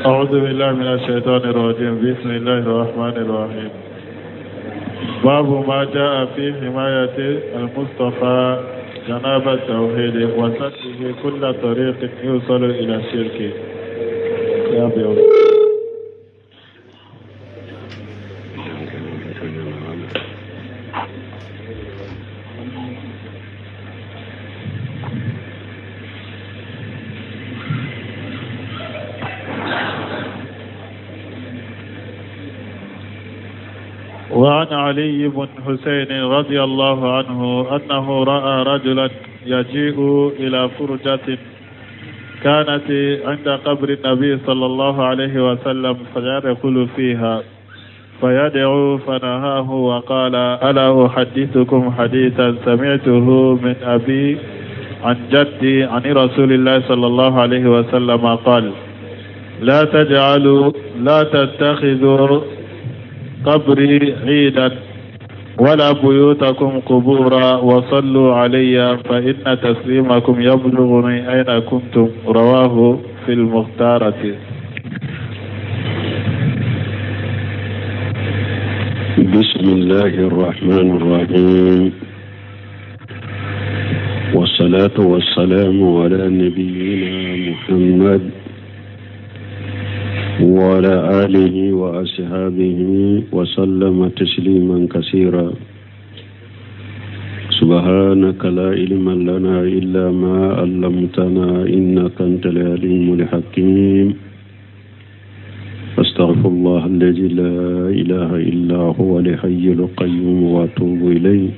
أعوذ بالله من الشيطان الرجيم. بسم الله الرحمن الرحيم. باب ما جاء في حماية المصطفى جناب التوحيد وسده كل طريق يوصل إلى الشرك. يا بيو. وعن علي بن حسين رضي الله عنه أنه رأى رجلا يجيء إلى فرجة كانت عند قبر النبي صلى الله عليه وسلم فيدخل فيها فيدعو، فنهاه وقال: ألا أحدثكم حديثا سمعته من أبي عن جدي عن رسول الله صلى الله عليه وسلم قال: لا تجعلوا لا تتخذوا قبري عيدا ولا بيوتكم قبورا وصلوا علي فإن تسليمكم يبلغني أين كنتم. رواه في المختارة. بسم الله الرحمن الرحيم، والصلاة والسلام على نبينا محمد وعلى آله وأصحابه وسلم تسليما كثيرا. سبحانك لا علم لنا إلا ما علمتنا إنك أنت العليم الحكيم. أستغفر الله الذي لا إله إلا هو الحي القيوم وأتوب إليه.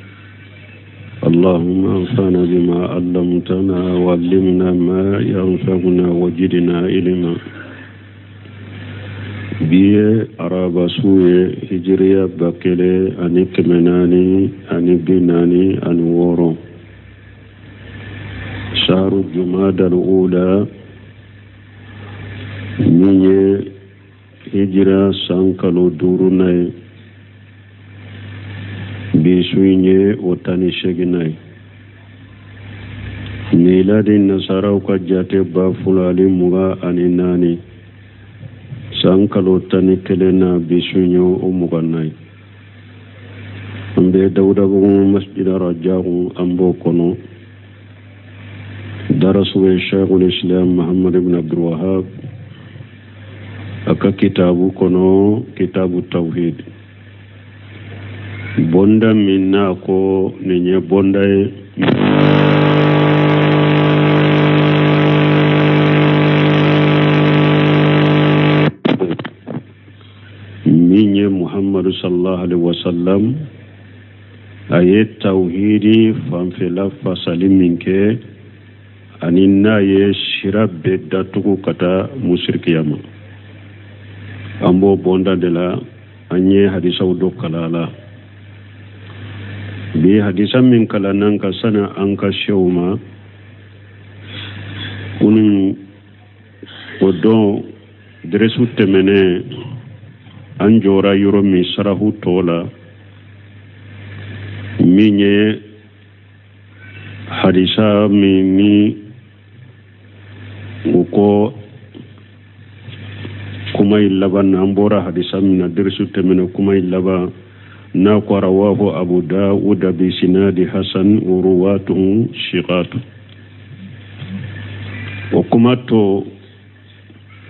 اللهم انفعنا بما علمتنا وعلمنا ما ينفعنا وزدنا علما. Bi ye araba su ye, hijiriya 1446, shahru jumadal ula, min ye hijira san kalo duurunan ye. Bi su in ye o 18nan ye. Miladi nasaraw ka jate 2024, san kalo 11 na, bi su in ye o 20nan ye. An bɛ Dawudabugu masjid Rajahu, an b'o kɔnɔ. Darasu ye Sheikhul Islam Muhammad ibn Abdul Wahab a ka kitabu kɔnɔ, kitabu tawhid, bonda min n'a ko nin ye bonda ye min ye Muhammadu sallallahu alaihi wasallam a ye tawhidi fanfɛla fasali min kɛ, ani n'a ye sira bɛɛ datugu ka taa musirikiya ma. An b'o bonda de la. An ye hadisaw dɔ kalan a la. Bi hadisa min kalanna ka sani an ka sew ma kunun, o don dɛrɛsu tɛmɛnen, an jɔra yɔrɔ min sarahu tɔ la, min ye hadisa min ni u ko kuma in laban na, an bɔra hadisa min na dɛrɛsu tɛmɛnen, kuma in laban n'a ko rawahu Abu Dawuda bi sinadi hasan wa ruwatuhu shiqatu. O kuma to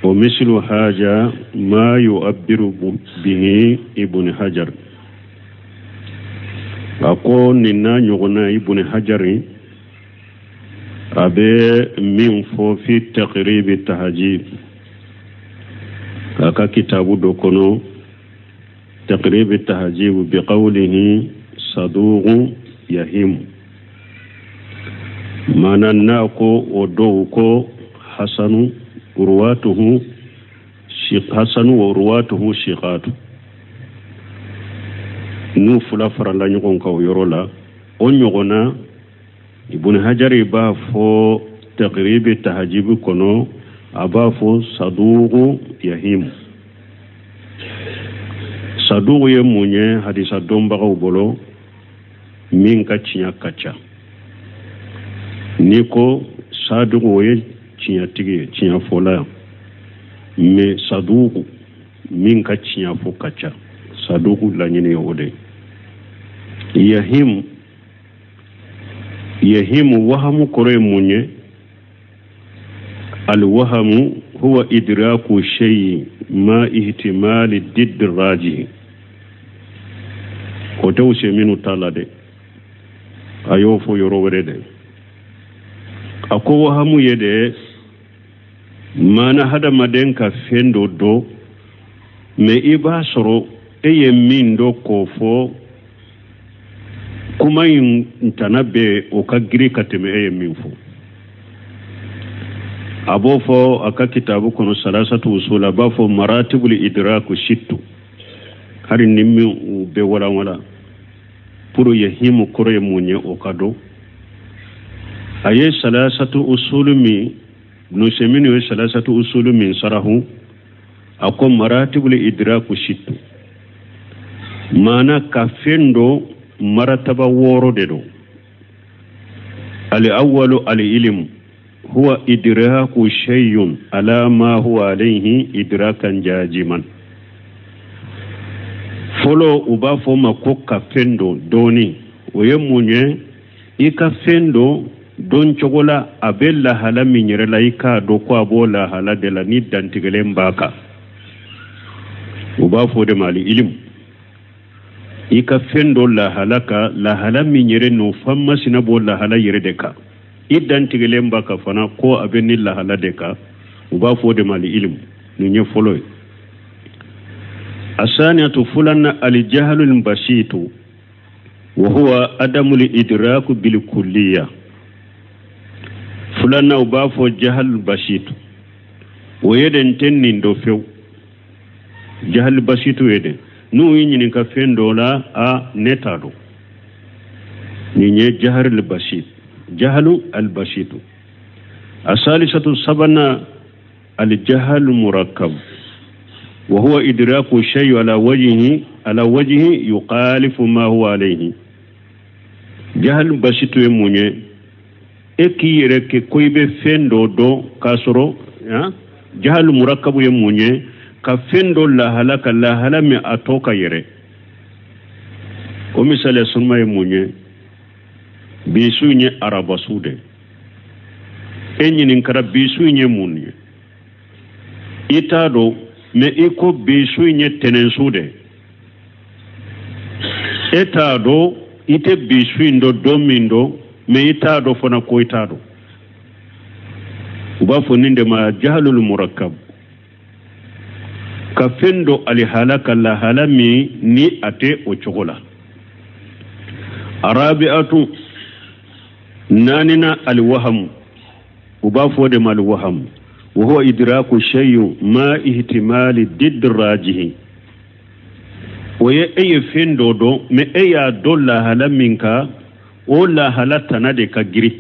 o mislu haja ma yu'abbiru bihi Ibn Hajar. A ko nin n'a ɲɔgɔnna, Ibn Hajari a bɛ min fɔ fi Taqribi Tahajib, a ka kitabu dɔ kɔnɔ, Taqribi Tahajib, bi qawlihi saduqu yahim, maana n'a ko o dɔw ko hasanu ruwatuhu hasanu wa ruwatuhu shiqatu. N'u fila farala ɲɔgɔn kan o yɔrɔ la, o ɲɔgɔnna Ibn Hajari b'a fɔ Taqribi Tahajibi kɔnɔ, a b'a fɔ saduqu yahim. Saduqu ye mun ye hadisa dɔnbagaw bolo? Min ka tiɲɛ ka ca. N'i ko saduku, o ye tiɲɛtigi ye, tiɲɛfɔla. Mais saduku, min ka tiɲɛ fɔ ka ca, saduku laɲini ye o de ye. Yahimu, yahimu, wahamu kɔrɔ ye mun ye? Alwahamu huwa idraku shay'i ma ihtimali diddi rajihi. O tɛ Useminu ta la dɛ, a y'o fɔ yɔrɔ wɛrɛ dɛ. A ko wahamu ye de, maana hadamaden ka fɛn dɔ dɔn, mais i b'a sɔrɔ e ye min dɔn k'o fɔ, kuma in tana bɛ o ka girin ka tɛmɛ e ye min fɔ. A b'o fɔ a ka kitabu kɔnɔ, Salasatu Usul, a b'a fɔ maratibul idraku sittu. Hali ni min u bɛ walanwala pour yahimu kɔrɔ ye mun ye, o ka dɔn. A ye Salasatu Usulu min, Useminu ye Salasatu Usulu min sarahu, a ko maratibul idraku sittu, maana ka fɛn dɔn marataba wɔɔrɔ de don. Al awwalu al ilmu huwa idraku shay'un ala ma huwa alayhi idrakan jaziman. Fɔlɔ, u b'a fɔ ma ko ka fɛn dɔn dɔɔni. O ye mun ye? I ka fɛn dɔn dɔn cogo la, a bɛ lahala min yɛrɛ la, i k'a dɔn ko a b'o lahala de la ni dantigɛlen b'a kan. U b'a fɔ o de ma ali ilimu. I ka fɛn dɔn lahala kan, lahala min yɛrɛ n'o fan masina b'o lahala yɛrɛ de kan, i dantigɛlen b'a kan fana ko a bɛ ni lahala de kan, u b'a fɔ o de ma ali ilimu. Nin ye fɔlɔ ye. Asaniyatu, fulanna, alijahalul basitu wa huwa adamul idraku bil kulliya. Fulanna, u b'a fɔ jahalul basitu, o ye de n tɛ nin dɔn fewu. Jahal basitu ye de n'u y'i ɲininka fɛn dɔ la, a ne t'a dɔn. Nin ye jahalul basit, jahalu al basitu. Asalisatu, sabanan, الجهل المركب وهو إدراك الشيء على وجهه يخالف ما هو عليه. جهل بسيط ye mun ye? E k'i yɛrɛ kɛ ko i bɛ fɛn dɔ dɔn k'a sɔrɔ. Jahal murakabu ye mun ye? Ka fɛn dɔ lahala ka lahala min a tɔ ka yɛrɛ. O misaliya suruma ye mun ye? Bi su in ye arabasu de. E ɲininkara bi su in ye mun ye, i t'a dɔn, mais i ko bi su in ye tɛnɛnsu de. E t'a dɔn, i tɛ bi su in dɔn don min dɔn, mais i t'a dɔn fana ko i t'a dɔn. U b'a fɔ nin de ma jahalul murakkab, ka fɛn dɔ alihala ka lahala min ni a tɛ o cogo la. Arabi'atu, naanina, alwahamu, u b'a fɔ de ma alwahamu wa huwa idraku shay'in ma ihtimali didd rajihi. O ye e ye fɛn dɔ dɔn, mais e y'a dɔn lahala min kan, o lahala tana de ka girin,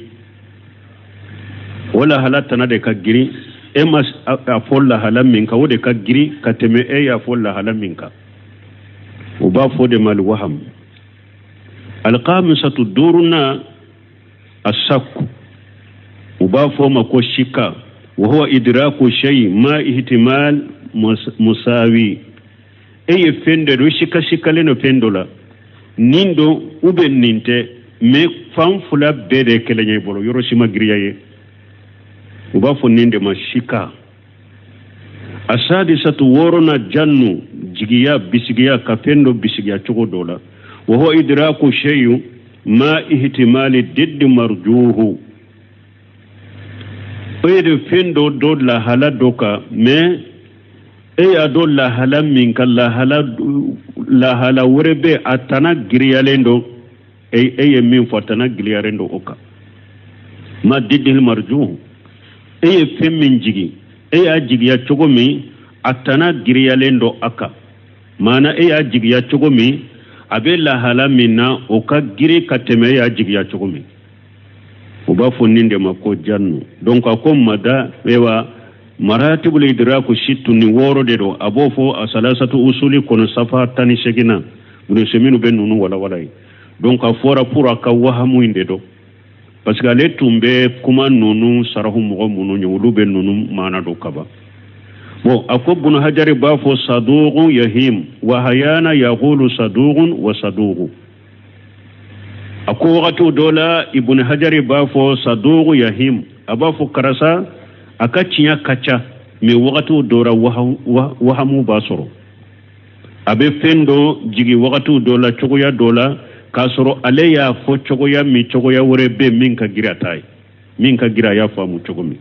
o lahala tana de ka girin. E ma a fɔ lahala min kan, o de ka girin ka tɛmɛ e y'a fɔ lahala min kan. U b'a fɔ de ma alwaham. Alkhamisatu, duurunan, asakku, u b'a fɔ ma ko sika wa huwa idraku shay ma ihtimal musawi. E ye fɛn dɔ don, sika sikalen don fɛn dɔ la, nin don ou bien nin tɛ, mais fan fila bɛɛ de kelen ye i bolo, yɔrɔ si ma giriya ye. U b'a fɔ nin de ma sika. Asadisatu, wɔɔrɔna, jannu, jigiya, bisigiya, ka fɛn dɔ bisigiya cogo dɔ la. Wa huwa idraku shay'in ma ihtimali diddi marjuhu. O ye de fɛn dɔ dɔ lahala dɔ kan, mais e y'a dɔn lahala min ka lahala, lahala wɛrɛ bɛ a tana giriyalen don. E ye min fɔ, a tana giriyalen don o kan. Ma diddil marjuhu, e ye fɛn min jigi, e y'a jigiya cogo min, a tana giriyalen don a kan. Maana e y'a jigiya cogo min, a bɛ lahala min na, o ka giri ka tɛmɛ e y'a jigiya cogo min. U b'a fɔ nin de ma ko jannu. Donc a ko mada ewa maratibul idraku sittu, ni wɔɔrɔ de don. A b'o fɔ a Salasatu Usuli kɔnɔ, safa 18na, minnu bɛ ninnu walawala ye. Donc a fɔra pour a ka wahamu in de dɔn. Parce que ale tun bɛ kuma ninnu sarahu mɔgɔ minnu ye, olu bɛ ninnu maana dɔn kaban. Bon, a ko Bunu Hajari b'a fɔ saduqun yahim wa hayana yaqulu saduqun wa saduqu. A ko wagati dɔ la, Ibn Hajari b'a fɔ saduqu yahim, a b'a fɔ karisa a ka tiɲɛ ka ca, mais wagati dɔ la wahamu b'a sɔrɔ, a bɛ fɛn dɔ jigi wagati dɔ la cogoya dɔ la, k'a sɔrɔ ale y'a fɔ cogoya min, cogoya wɛrɛ bɛ min ka girin a ta ye, min ka girin a y'a faamu cogo min.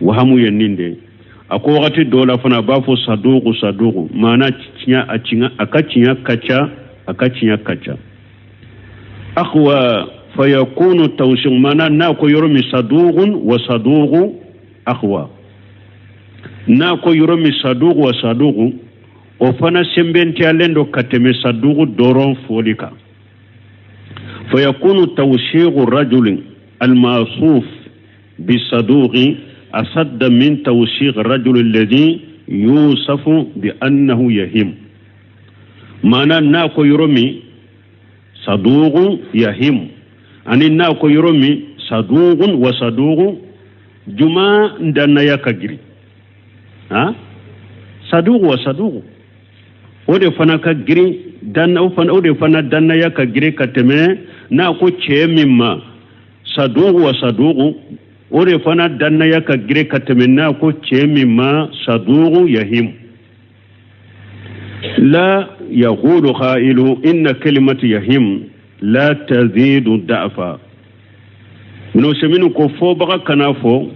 Wahamu ye nin de ye. A ko wagati dɔ la fana, a b'a fɔ saduku saduku, maana tiɲɛ a tiɲɛ a ka tiɲɛ ka ca, a ka tiɲɛ ka ca. Akhwa fayakunu tawsiq, maana n'a ko yɔrɔ min sadukun wa saduku akhwa, n'a ko yɔrɔ min saduku wa saduku, o fana sɛnbɛntiyalen don ka tɛmɛ saduku dɔrɔn fɔli kan. Fayakunu tawsiqu rajulin almasuf bisaduqi asadda min tawsiq rajul alladhi yusafu bi annahu yahim. Maana n'a ko yɔrɔ min saduqun yahim ani n'a ko yɔrɔ min saduqun wa saduqu, juma dannaya ka girin? Ha, saduqu wa saduqu, o de fana ka girin dan o fana, o de fana dannaya ka girin ka tɛmɛ n'a ko cɛ min ma saduqu wa saduqu, o de fana dannaya ka girin ka tɛmɛ n'a ko cɛ min ma saduqu yahim. La yaqulu qailu inna kalimatu yahim la tazidu da'fa. Ibn Usaymin ko fɔbaga kana fɔ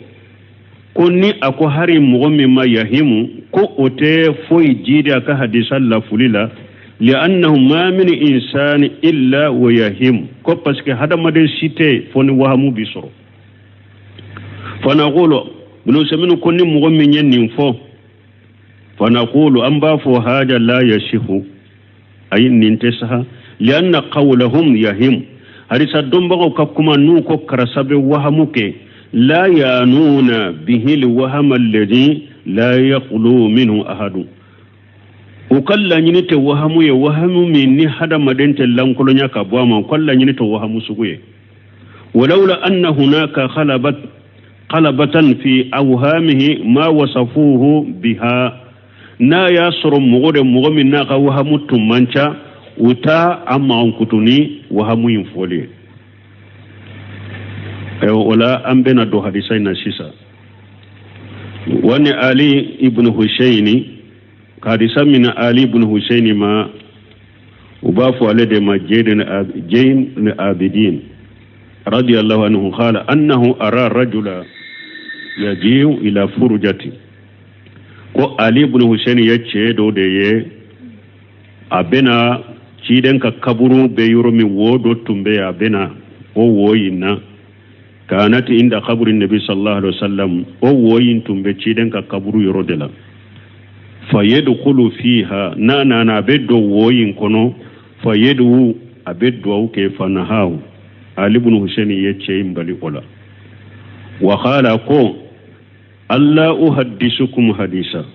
ko ni a ko hari mɔgɔ min ma yahimu, ko o tɛ foyi jiidi a ka hadisa lafuli la. Li'annahu ma min insani illa wa yahim, ko parce que hadamaden si tɛ fo ni wahamu bi sɔrɔ. Fanaqulu, Ibn Usaymin ko ni mɔgɔ min ye nin fɔ, fanaqulu, an b'a fɔ haja la yasihu, ayi, nin tɛ saha. Lianna qawlahum yahim, hadisa dɔnbagaw ka kuma n'u ko karisa bɛ wahamu kɛ, la yanuna bihi lwahama alladhi la yaqulu minhu ahadu, u ka laɲini tɛ wahamu ye, wahamu min ni hadamaden tɛ lankolonya ka bɔ a ma, u ka laɲini tɛ wahamu sugu ye. Walawla anna hunaka khalabat qalabatan fi awhamihi ma wasafuhu biha, n'a y'a sɔrɔ mɔgɔ de mɔgɔ min n'a ka wahamu tun man ca, u t'a a mankutu ni wahamu in fɔli ye. Ayiwa, o la an bɛna don hadisa in na sisan. Wani Ali ibn Husseini ka hadisa mina Ali ibn Husseini ma, u b'a fɔ ale de ma Jeyn Abidin radiyallahu anhu, qala annahu ara rajula yaji'u ila furujati, ko Ali ibn Hussein ye cɛ dɔ de ye, a bɛna ciden ka kaburu bɛ yɔrɔ min, wo dɔ tun bɛ yen, a bɛna o wo in na. Kanat inda kaburi nabi sallallahu alaihi wasallam, o wo in tun bɛ ciden ka kaburu yɔrɔ de la. Fayedkhulu fiha, n'a nana a bɛ don wo in kɔnɔ, fayedu, a bɛ duwawu kɛ. Fanahahu, Ali ibn Hussein ye cɛ in bali o la. Wa qala, ko alla uhaddisukum hadisa,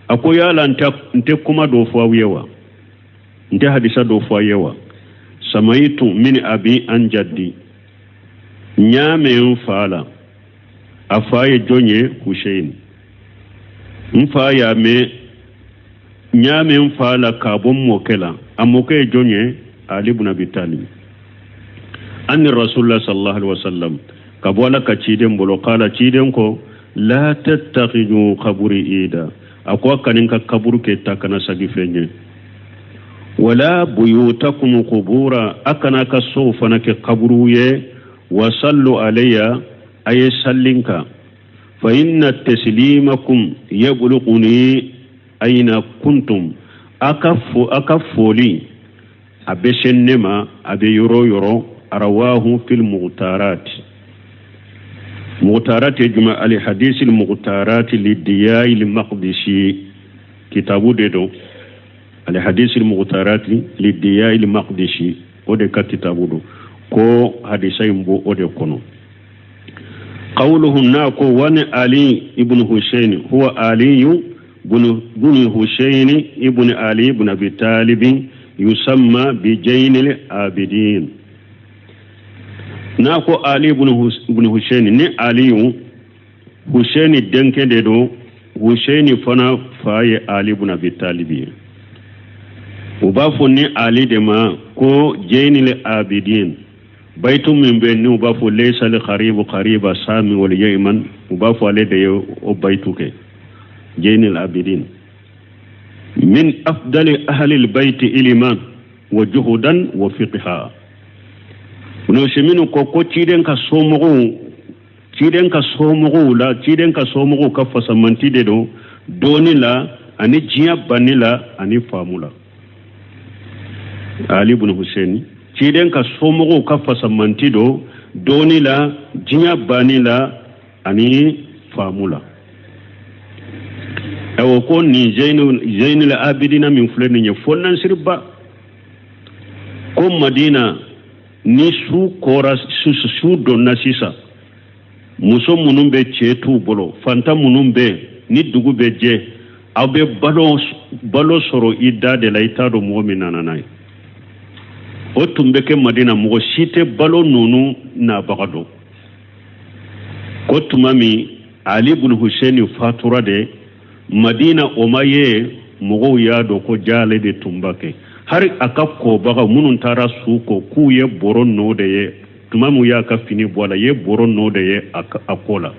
a ko yala n tɛ kuma dɔ fɔ aw ye wa, n tɛ hadisa dɔ fɔ aw ye wa? Samaitu min abi an jaddi, n y'a mɛn n fa la. A fa ye jɔn ye? Hussein. N fa y'a mɛn, n y'a mɛn n fa la k'a bɔ n mɔkɛ la. A mɔkɛ ye jɔn ye? Ali ibn Abi Talib. Anni rasulullah sallallahu alaihi wasallam, ka bɔ ala ka ciden bolo, kala, ciden ko la tattakhidhu qabri ida, a ko a kana n ka kaburu kɛ taa ka na sagi fɛn ye. Wala buyutakum qubura, a kana ka sow fana kɛ kaburu ye. Wa sallu alayya, a ye salli n kan. Fa inna taslimakum yablughuni aina kuntum, a ka fo, a ka foli a bɛ se ne ma a bɛ yɔrɔ o yɔrɔ. Rawahu fil mughtarat. Mughtarat ye jumɛn? Al hadisi mughtarat li diyai al maqdisi, kitabu de don. Al hadisi mughtarat li diyai al maqdisi, o de ka kitabu don, ko hadisa in b'o o de kɔnɔ. Qawluhu, n'a ko wani Ali ibn Hussein, huwa Aliyu ibn Hussein ibn Ali ibn Abi Talib, yusamma bi Jaynil Abidin. N'a ko Ali ibn Hussein, ni Aliyu Hussein denkɛ de don, Hussein fana fa ye Ali ibn Abi Talib ye. U b'a fɔ ni Ali de ma ko Jainil Abidin. Bayitu min bɛ ni u b'a fɔ laysa al kharibu khariba sami wal yaiman, u b'a fɔ ale de ye o bayitu kɛ, Jainil Abidin. Min afdali ahli al bayti iliman wa juhudan wa fiqha. Ibn Usaymin ko ciden ka somɔgɔw, ciden ka somɔgɔw la, ciden ka somɔgɔw ka fasamanti de don dɔnni la ani diɲɛ banni la ani faamu la. Ali ibn Hussein, ciden ka somɔgɔw ka fasamanti don dɔnni la, diɲɛ banni la ani faamu la. Ayiwa, ko nin Zainul Abidina min filɛ nin ye, fɔnansiriba ko Madina ni su kɔra, su donna sisan, muso minnu bɛ cɛ t'u bolo, fantan minnu bɛ, ni dugu bɛ jɛ, aw bɛ balo sɔrɔ i da de la, i t'a dɔn mɔgɔ min nana n'a ye. O tun bɛ kɛ Madina, mɔgɔ si tɛ balo ninnu nabaga dɔn. Ko tuma min Ali ibn Hussein fatura de Madina, o ma ye, mɔgɔw y'a dɔn ko jale de tun b'a kɛ. Hari a ka kɔbaga minnu taara su ko, k'u ye bɔrɔ nɔ de ye. Tuma min y'a ka fini bɔ a la, ye bɔrɔ nɔ de ye a kɔ la.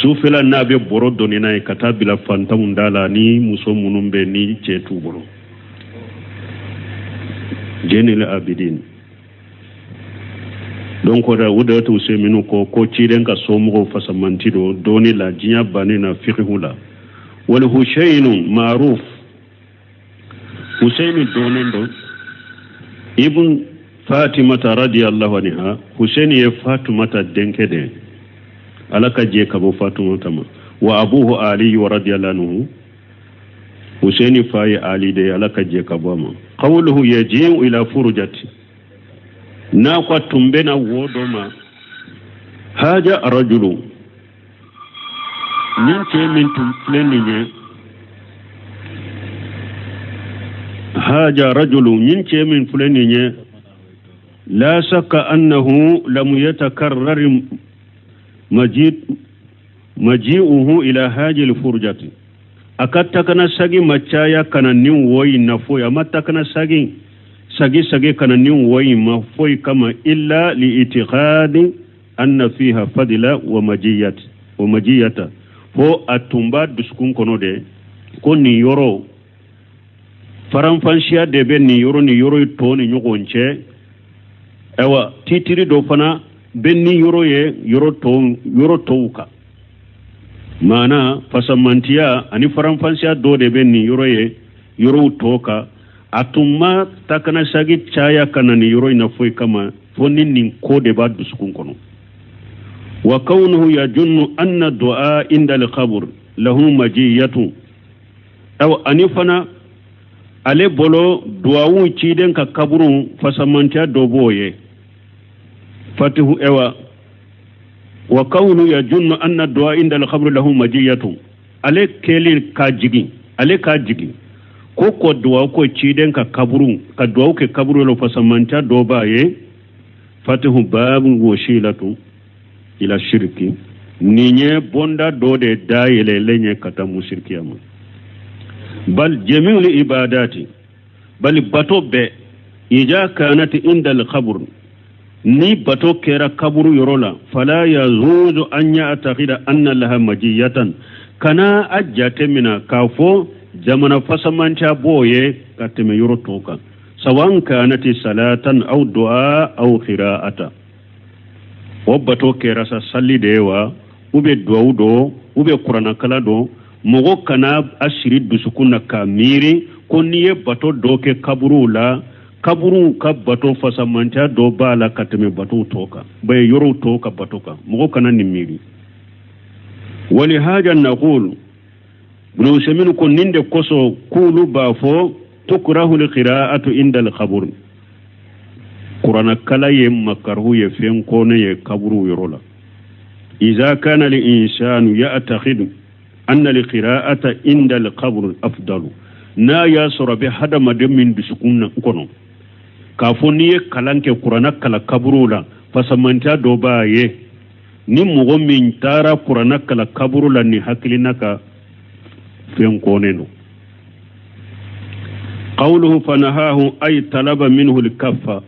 Sufɛla n'a bɛ bɔrɔ doni n'a ye ka taa bila fantanw da la ni muso minnu bɛ ni cɛ t'u bolo. Jainil Abidin. Donc o de t'u se minnu ko ciden ka somɔgɔw fasamanti don dɔnni la, diɲɛ banni na, fiqhu la. Wal Hussein ma'ruf, Hussein dɔnnen don, ibn Fatimata radiyallahu anha. Hussein ye Fatimata denkɛ de ye, Ala ka jɛ ka bɔ Fatimata ma. Wa abuhu Ali radiyallahu anhu, Hussein fa ye Ali de ye, Ala ka jɛ ka bɔ a ma. Qawluhu yaji'u ila furujati, n'a ko a tun bɛ na wo dɔ ma, haja rajulu, nin cɛ min tun filɛ nin ye, haja rajulu, nin cɛ min filɛ nin ye, la shakka annahu lam yatakarrar maji'uhu ila hajil furujati. A ka takana sagi ma caya ka na nin wo in na foyi, a ma takana sagi sagi sagi ka na nin wo in ma foyi kama, illa li itiqadi anna fiha fadila wa majiyat wa majiyata. Fo a tun b'a dusukun kɔnɔ de ko nin yɔrɔ faranfansiya de bɛ nin yɔrɔ ni yɔrɔ tɔ ni ɲɔgɔn cɛ. Ayiwa, titiri dɔ fana bɛ nin yɔrɔ ye yɔrɔ tɔw kan. Maana fasamantiya ani faranfansiya dɔ de bɛ nin yɔrɔ ye yɔrɔw tɔ kan. A tun ma takana sagi caya ka na nin yɔrɔ in na foyi kama, fo ni nin ko de b'a dusukun kɔnɔ. Wa kawnuhu yajunnu anna du'a inda al-qabr lahu majiyatu. Aw ani fana ale bolo duwawu ciden ka kaburu fasamantiya dɔ b'o ye. Fatihu ewa wa kawnu yajunnu anna du'a inda al-qabr lahu majiyatu, ale kɛlen ka jigin, ale ka jigin ko duwawu ko ciden ka kaburu ka duwawu kɛ kaburu la fasamantiya dɔ b'a ye. Fatihu babu wasilatu ila shirki, nin ye bonda dɔ de dayɛlɛlen ye ka taa musirikiya ma. Bal jami'ul ibadati, bal bato bɛɛ, ija kanat inda al-qabr, ni bato kɛra kaburu yɔrɔ la, fala yazuzu an ya'taqida anna laha majiyatan, kana a jate mina k'a fɔ jamana fasamantiya b'o ye ka tɛmɛ yɔrɔ tɔw kan, sawan kanati salatan aw du'a aw qira'ata. O bato kɛra sa sali de ye wa, u bɛ duwawu dɔn, u bɛ kuranakala dɔn. Mɔgɔ kana a siri dusukun na k'a miiri ko n'i ye bato dɔ kɛ kaburuw la, kaburuw ka bato fasamantiya dɔ b'a la ka tɛmɛ batow tɔ kan, bɛɛ yɔrɔw tɔw ka bato kan. Mɔgɔ kana nin miiri. Wali haja naqul, Ibn Usaymin ko nin de kosɔn k'olu b'a fɔ tukrahu al-qira'atu inda al-qabr, kuranakala ye makaruhu ye, fɛn kɔnɛ ye kaburuw yɔrɔ la. Iza kana al-insanu ya'taqidu anna al-qira'ata inda al-qabr afdalu, n'a y'a sɔrɔ a bɛ hadamaden min dusukun na kɔnɔ, K'a fɔ n'i ye kalan kɛ, kuranna kalan kaburuw la, fasamantiya dɔ b'a ye. Ni mɔgɔ min taara kuranna kalan kaburu la ni hakilina ka fɛn kɔnnen don. Qawluhu fanahahu ay talaba minhu lkaffa.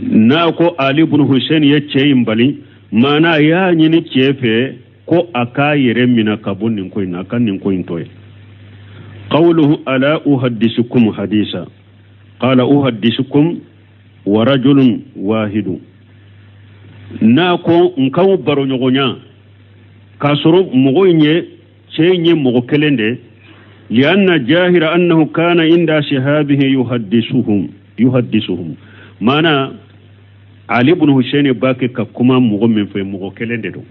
N'a ko Ali bun Hussein ye cɛ in bali, maana a y'a ɲini cɛ fɛ ko a k'a yɛrɛ mina ka bɔ nin ko in na, a ka nin ko in to yen. Qawluhu ala uhaddisukum hadisa qala uhaddisukum wa rajulun wahidu. N'a ko n k'aw baro ɲɔgɔnya k'a sɔrɔ mɔgɔ in ye cɛ in ye mɔgɔ kelen de, lianna jahira annahu kana inda sihabihi yuhaddisuhum. Maana Ali bun Hussein b'a kɛ ka kuma mɔgɔ min fɛ, mɔgɔ kelen de don,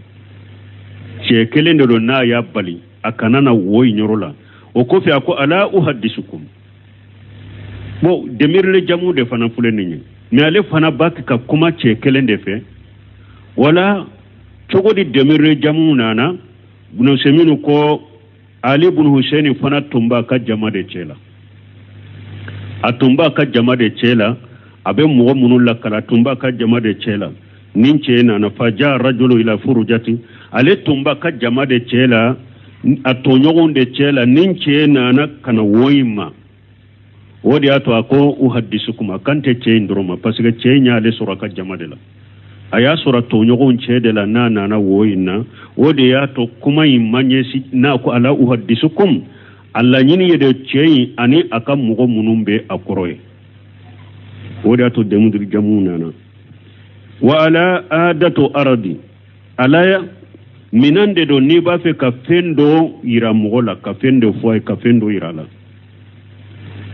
cɛ kelen de don. N'a y'a bali a kana na wo in yɔrɔ la, o kɔfɛ a ko ala uhaddisukum. Bon, demirile jamu de fana filɛ nin ye, mais ale fana b'a kɛ ka kuma cɛ kelen de fɛ. Wala cogo di demirile jamu nana? Bunu ko Ali bun Hussein fana tun b'a ka jama de cɛ la, a tun b'a ka jama de cɛ la, a bɛ mɔgɔ minnu lakala, a tun b'a ka jama de cɛ la. Ni cɛ nana, faja rajulu ila furujati, ale tun b'a ka jama de cɛ la, a tɔɲɔgɔnw de cɛ la. Ni cɛ nana ka na wo in ma, o de y'a to a ko uhadisukum. A kan tɛ cɛ in dɔrɔn ma, parce que cɛ in y'ale sɔrɔ a ka jama de la, a y'a sɔrɔ tɔɲɔgɔnw cɛ de la. N'a nana wo in na, o de y'a to kuma in ma ɲɛsin. N'a ko ala uhadisukum, a laɲini ye de cɛ in ani a ka mɔgɔ minnu bɛ a kɔrɔ ye. O de y'a to demudiri jamu nana. Wa ala adatu aradi, ala minan de don n'i b'a fɛ ka fɛn dɔ yira mɔgɔ la, ka fɛn dɔ fɔ a ye, ka fɛn dɔ yira a la.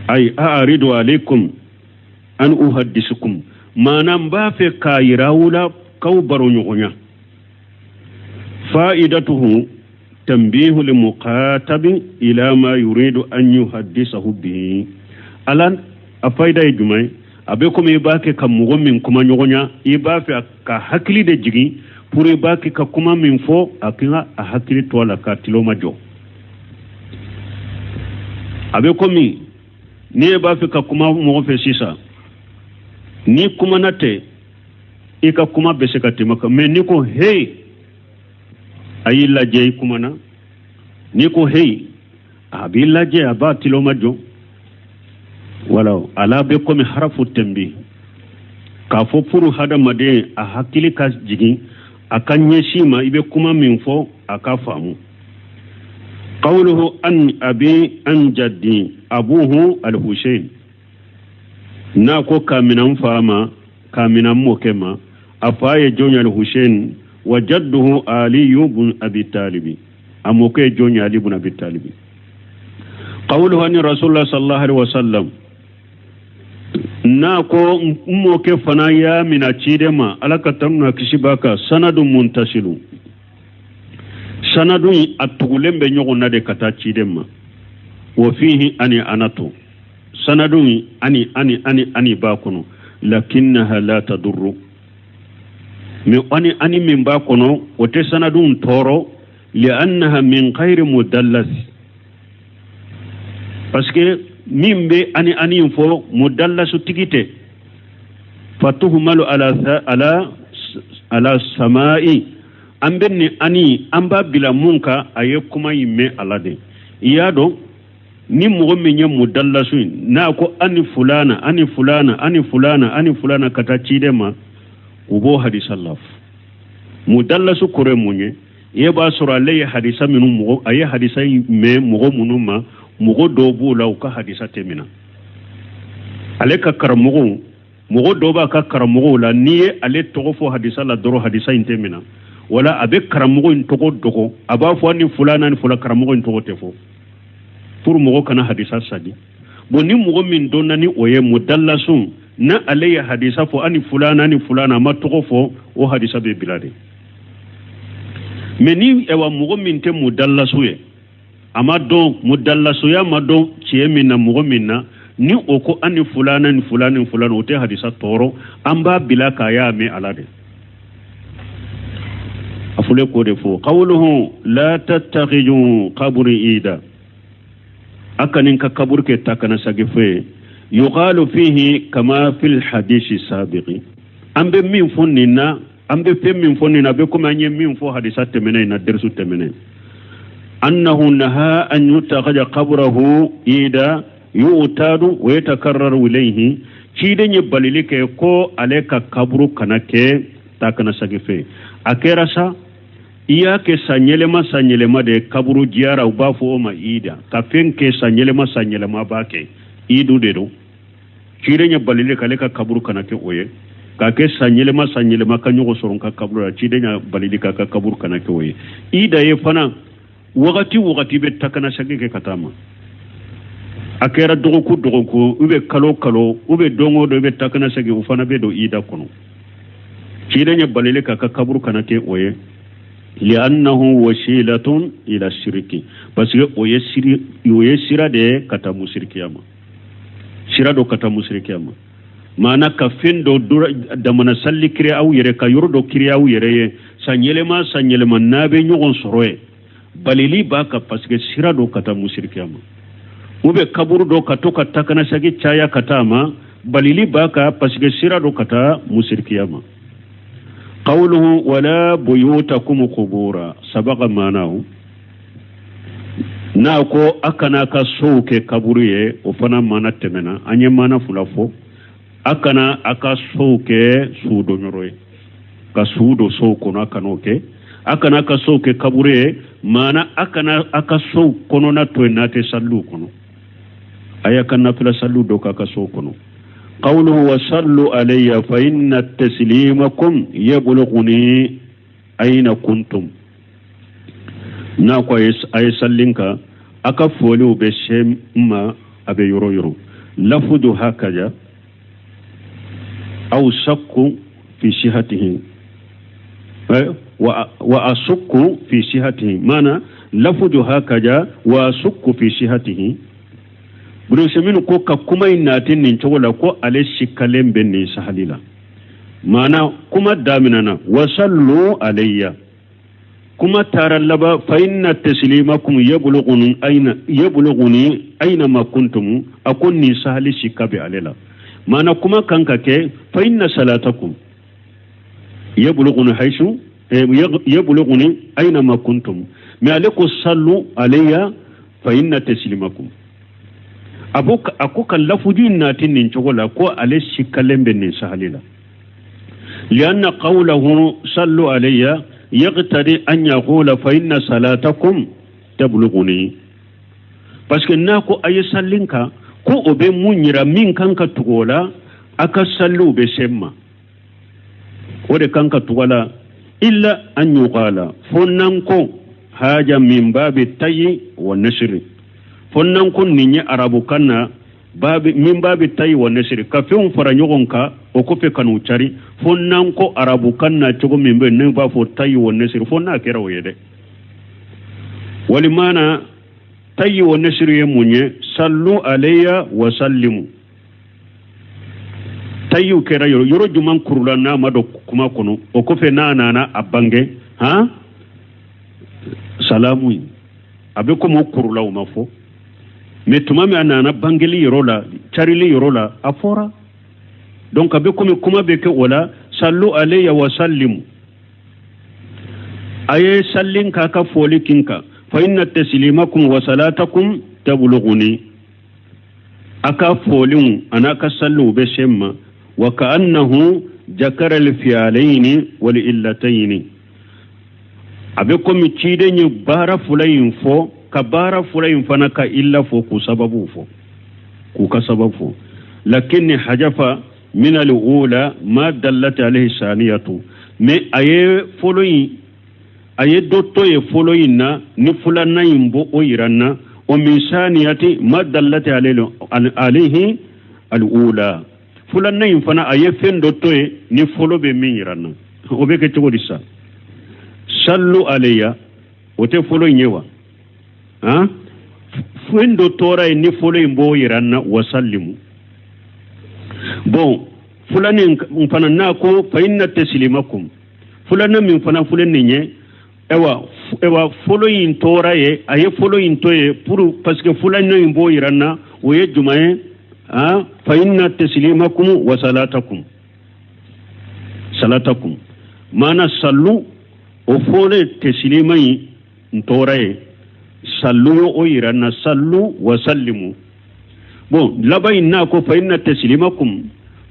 Ay aaridu alaikum an uhaddisukum, maana n b'a fɛ k'a yira aw la k'aw baro ɲɔgɔnya. Fa'idatuhu tanbihu limuqatabi ila ma yuridu an yuhaddisahu bihi. Ala a fayida ye jumɛn ye? A bɛ komi i b'a kɛ ka mɔgɔ min kuma ɲɔgɔnya, i b'a fɛ ka hakili de jigin pour i b'a kɛ ka kuma min fɔ, a kan a hakili to a la k'a tulo majɔ. A bɛ komi n'i e b'a fɛ ka kuma mɔgɔ fɛ sisan, n'i kumana tɛ, i ka kuma bɛ se ka tɛmɛ kan, mais n'i ko hey, a y'i lajɛ, i kumana. N'i ko hey, a b'i lajɛ, a b'a tulo majɔ. Wala ala bɛ komi harafu tɛnbi k'a fɔ pour hadamaden a hakili ka jigin, a ka ɲɛsin ma, i bɛ kuma min fɔ, a ka faamu. Qawluhu an abi an jaddi abuhu al-Hussein. N'a ko k'a mina n fa ma, k'a mina n mɔkɛ ma, a fa ye jɔn ye? Al-Hussein. Wa jadduhu Aliyu bun Abi Talibi, a mɔkɛ ye jɔn ye? Ali bun Abi Talibi. Qawluhu ani Rasulullah sallallahu alaihi wasallam. N'a ko n mɔkɛ fana y'a mina ciden ma, Ala ka tanu n'a kisi b'a kan. Sanadu muntasilu, sanadu in a tugulen bɛ ɲɔgɔn na de ka taa ciden ma. Wa fihi ani anato, sanadu in ani ani ani ani b'a kɔnɔ, lakinnaha la tadurru. Mais ani ani min b'a kɔnɔ, o tɛ sanadu in tɔɔrɔ, li'annaha min ghairi mudallas, parce que min bɛ ani ani in fɔ, mudallasu tigi tɛ. Fatuhmalu ala ala ala sama'i. An bɛ nin ani, an b'a bila mun kan? A ye kuma in mɛn a la de. I y'a dɔn, ni mɔgɔ min ye mudallasu ye, n'a ko ani fulana, ani fulana, ani fulana, ani fulana ka taa ciden ma, u b'o hadisa la. Mudallasu kɔrɔ ye mun ye? I b'a sɔrɔ ale ye hadisa minnu mɔgɔ, a ye hadisa in mɛn mɔgɔ minnu ma, mɔgɔ dɔw b'o la, u ka hadisa tɛ minɛ. Ale ka karamɔgɔw, mɔgɔ dɔw b'a ka karamɔgɔw la, n'i ye ale tɔgɔ fɔ hadisa la dɔrɔn, hadisa in tɛ minɛ. Wala a bɛ karamɔgɔ in tɔgɔ dogo, a b'a fɔ ni fulana ni fula, karamɔgɔ in tɔgɔ tɛ fɔ pour mɔgɔ kana hadisa sadi. Bon, ni mɔgɔ min dɔnna ni o ye mudallasun, na ale ye hadisa fɔ ani fulana ni fulana, a ma tɔgɔ fɔ, o hadisa bɛ bila de. Mais ni ɛwa mɔgɔ min tɛ mudallasu ye, a ma dɔn, mudallasuya ma dɔn tiɲɛ min na, mɔgɔ min na, ni o ko ani fulana ni fulana ni fulana, o tɛ hadisa tɔɔrɔ, an b'a bila k'a y'a mɛn ala de. A fɔlen k'o de fɔ. Qawluhu la tattakhidhu qabri ida, a kana n ka kaburu kɛ ta kana sagi fo ye. Yuqalu fihi kama fil hadisi sabiqi, an bɛ min fɔ nin na, an bɛ fɛn min fɔ nin na, a bɛ komi an ye min fɔ hadisa tɛmɛnen in na, derisu tɛmɛnen. Annahu naha an yutakhadha qabrahu ida yu'tadu wa yatakarraru ilayhi. Ciden ye balili kɛ ko ale ka kaburu kana kɛ taa ka na sagi fɛn. A kɛra sa, i y'a kɛ san yɛlɛma san yɛlɛma de kaburu jiyara, u b'a fɔ o ma ida. Ka fɛn kɛ san yɛlɛma san yɛlɛma, b'a kɛ idu de don. Ciden ye balili k'ale ka kaburu kana kɛ o ye, k'a kɛ san yɛlɛma san yɛlɛma ka ɲɔgɔn sɔrɔ n ka kaburu la. Ciden ye balili k'a ka kaburu kana kɛ o ye. Ida ye fana wagati wagati bɛ taa ka na sagi kɛ ka taa ma. A kɛra dɔgɔkun dɔgɔkun, u bɛ kalo kalo, u bɛ don o don, i bɛ taa ka na sagi, o fana bɛ don ida kɔnɔ. Ciden ye balili k'a ka kaburu kana kɛ o ye, li'annahu wasilatun ila shiriki, parce que o ye siri, o ye sira de ye ka taa musirikiya ma, sira dɔ ka taa musirikiya ma. Maana ka fɛn dɔ damana salli créer aw yɛrɛ ka yɔrɔ dɔ créer aw yɛrɛ ye san yɛlɛma san yɛlɛma n'a bɛ ɲɔgɔn sɔrɔ ye, balili b'a kan parce que sira dɔ ka taa musirikiya ma. U bɛ kaburu dɔ ka to ka taa ka na sagi caya ka taa ma, balili b'a kan parce que sira dɔ ka taa musirikiya ma. Qawluhu wala buyutakum qubura sabaga maanahu, n'a ko a kana ka sow kɛ kaburu ye, o fana maana tɛmɛna. An ye maana fila fɔ: a kana a ka sow kɛ sudonyɔrɔ ye, ka su don sow kɔnɔ, a kana o kɛ. A kana a ka sow kɛ kaburu ye, maana a kana a ka sow kɔnɔna to yen n'a tɛ saliw kɔnɔ, a y'a ka nafila saliw dɔ k'a ka sow kɔnɔ. Qawluhu wa sallu alayya fa inna taslimakum yablughuni ayna kuntum, n'a ko a ye salli n kan, a ka foliw bɛ se n ma a bɛ yɔrɔ yɔrɔ. Lafudu hakaja aw sakku fi sihatihi wa asukku fi sihatihi, maana lafudu hakaja wa asukku fi sihatihi. Ibn Usaymin ko ka kuma in nati nin cogo la, ko ale sikkalen bɛ nin sahali la. Maana kuma daminɛna wa sallu alayya, kuma taara laban fa inna taslimakum yablughuni aina yablughuni aina ma kuntum. A ko nin sahali sikka bɛ ale la. Maana kuma kan ka kɛ fa inna salatakum yablughuni haisu yablughuni aina ma kuntum, mais ale ko sallu alayya fa inna taslimakum. A ko ka lafuju nati nin cogo la, ko ale sikkalen bɛ nin sahali la. Lianna qawlahu sallu alayya yaqtadi an yaqula fa inna salatakum tablughuni, parce que n'a ko a ye salli n kan, ko o bɛ mun yira? Min kan ka tugu o la, a ka salliw bɛ se n ma, o de kan ka tugu a la. Illa an yuqala, fo n'an ko haja min babi tayi wa nasiri, fo n'an ko nin ye arabukan na babi min babi tayi wa nasiri, ka fɛnw fara ɲɔgɔn kan, o kɔfɛ ka n'u cari. Fo n'an ko arabukan na cogo min bɛ ne b'a fɔ tayi wa nasiri, fo n'a kɛra o ye dɛ. Walima na tayi wa nasiri ye mun ye? Sallu alayya wa sallimu. Tayiw kɛra yɔrɔ yɔrɔ jumɛn kurula n'a ma don kuma kɔnɔ, o kɔfɛ n'a nana a bange han salamu ye, a bɛ komi o kurula o ma fɔ, mais tuma min a nana bangeli yɔrɔ la, carili yɔrɔ la, a fɔra. Donc a bɛ komi kuma bɛ kɛ o la sallu alayya wa sallimu, a ye salli k'a ka foli kin kan. Fa inna taslimakum wa salatakum tablughuni, a ka foliw an'a ka salliw bɛ se n ma. Wa ka'annahu jakara alfi'alayni wal illatayni, a bɛ komi ciden ye baara fila in fɔ, ka baara fila in fana ka illa fɔ, k'u sababu fɔ, k'u ka sababu fɔ. Lakinni hajafa min al-ula ma dallat alayhi saniyatu, mais a ye fɔlɔ in, a ye dɔ to ye fɔlɔ in na ni filanan in b'o o yira n na. O min saniyati ma dallat alayhi al-ula, filanan in fana a ye fɛn dɔ to ye ni fɔlɔ bɛ min yira n na. O bɛ kɛ cogo di sa? Sallu alayya, o tɛ fɔlɔ in ye wa? Han, fɛn dɔ tora yen ni fɔlɔ in b'o yira n na. Wasallimu, bon, filanan in fana n'a ko fa inna taslimakum, filanan min fana filɛ nin ye, ayiwa, fɔlɔ in tora ye, a ye fɔlɔ in to ye pour parce que filanan in b'o yira n na. O ye jumɛn ye? Fa inna taslimakum wa salatakum salatakum maana sallu o fɔlen taslima in tɔɔrɔ ye sallu ye o yira na sallu wa sallimu bon laban in n'a ko fa inna taslimakum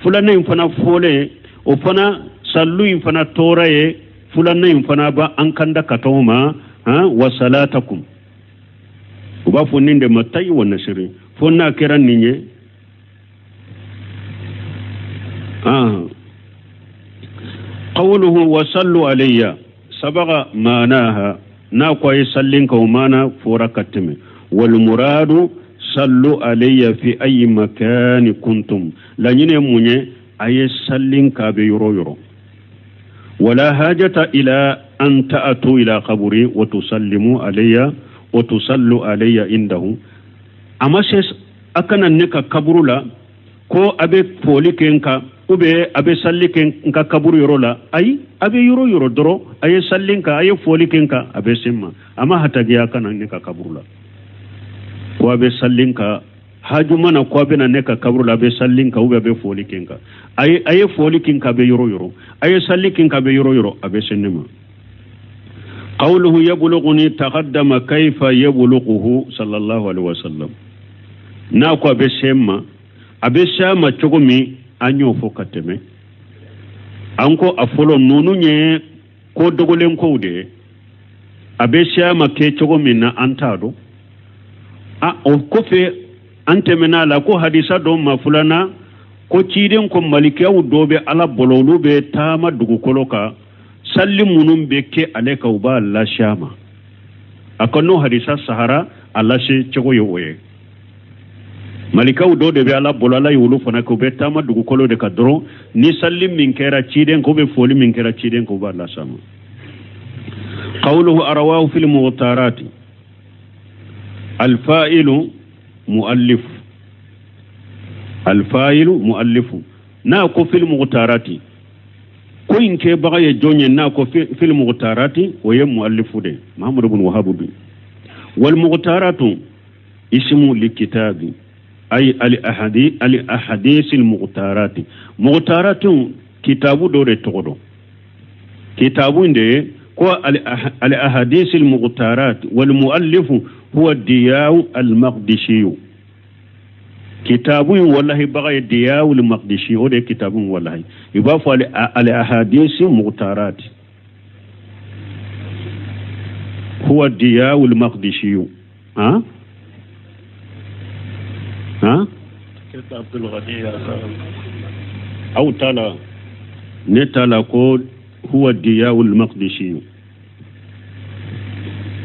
filanan in fana fɔlen o fana sallu in fana tɔɔrɔ ye filanan in fana b'an kanda ka tɔgɔ ma wa salatakum u b'a fɔ nin de ma tayi wa nasiri fo n'a kɛra nin ye qawluhu wa sallu alayya sabaga maanaha n'a ko a ye salli n kan o maana fɔra ka tɛmɛ wal muradu sallu alayya fi ayi makani kuntum laɲini ye mun ye a ye salli n kan a bɛ yɔrɔ o yɔrɔ wala hajata ila an ta'atu ila qabri wa tusallimu alayya wa tusallu alayya indahu a ma se a ka na ne ka kaburu la ko a bɛ foli kɛ n kan ou bien a bɛ salli kɛ n ka kaburu yɔrɔ la ayi a bɛ yɔrɔ yɔrɔ dɔrɔn a ye salli n kan a ye foli kɛ n kan a bɛ se n ma a ma hatagiya a ka na ne ka kaburu la ko a bɛ salli n kan haju mana ko a bɛ na ne ka kaburu la a bɛ salli n kan ou bien a bɛ foli kɛ n kan a ye foli kɛ n kan a bɛ yɔrɔ yɔrɔ a ye salli kɛ n kan a bɛ yɔrɔ yɔrɔ a bɛ se ne ma qawluhu yablughuni taqaddama kayfa yablughuhu sallallahu alaihi wasallam n'a ko a bɛ se n ma a bɛ se a ma cogo min an y'o fɔ ka tɛmɛ an ko a fɔlɔ ninnu ye ko dogolen kow de ye a bɛ se a ma kɛ cogo min na an t'a dɔn a o kɔfɛ an tɛmɛna a la ko hadisa dɔ ma filanan ko ciden ko malikiyaw dɔ bɛ ala bolo olu bɛ taama dugukolo kan salli minnu bɛ kɛ ale kan u b'a lase a ma a ko n'o hadisa sahara a lase cogo ye o ye malikaw dɔ de bɛ ala bolo ala ye olu fana kɛ u bɛ taama dugukolo de kan dɔrɔn ni salli min kɛra ciden kan u bɛ foli min kɛra ciden kan u b'a lase a ma qawluhu arawahu fil mughtarati alfa'ilu muallif alfa'ilu muallifu n'a ko fil mughtarati ko in kɛbaga ye jɔn ye n'a ko fil mughtarati o ye muallifu de muhammadu bin wahabu bi wal mughtaratu ismu likitabi ay al ahadi al ahadith al mughtarati mughtaratu kitabu dɔ de tɔgɔ don kitabu in de ye ko al ahadith al mughtarat wal muallifu huwa diyaw al maqdisi kitabu in walahi baga ye diyaw al maqdisi o de ye kitabu in walahi i b'a fɔ al ahadith mughtarat huwa diyaw al maqdisi ha ha Abdul Ghani aw ta la ne ta la ko huwa diyawul maqdisi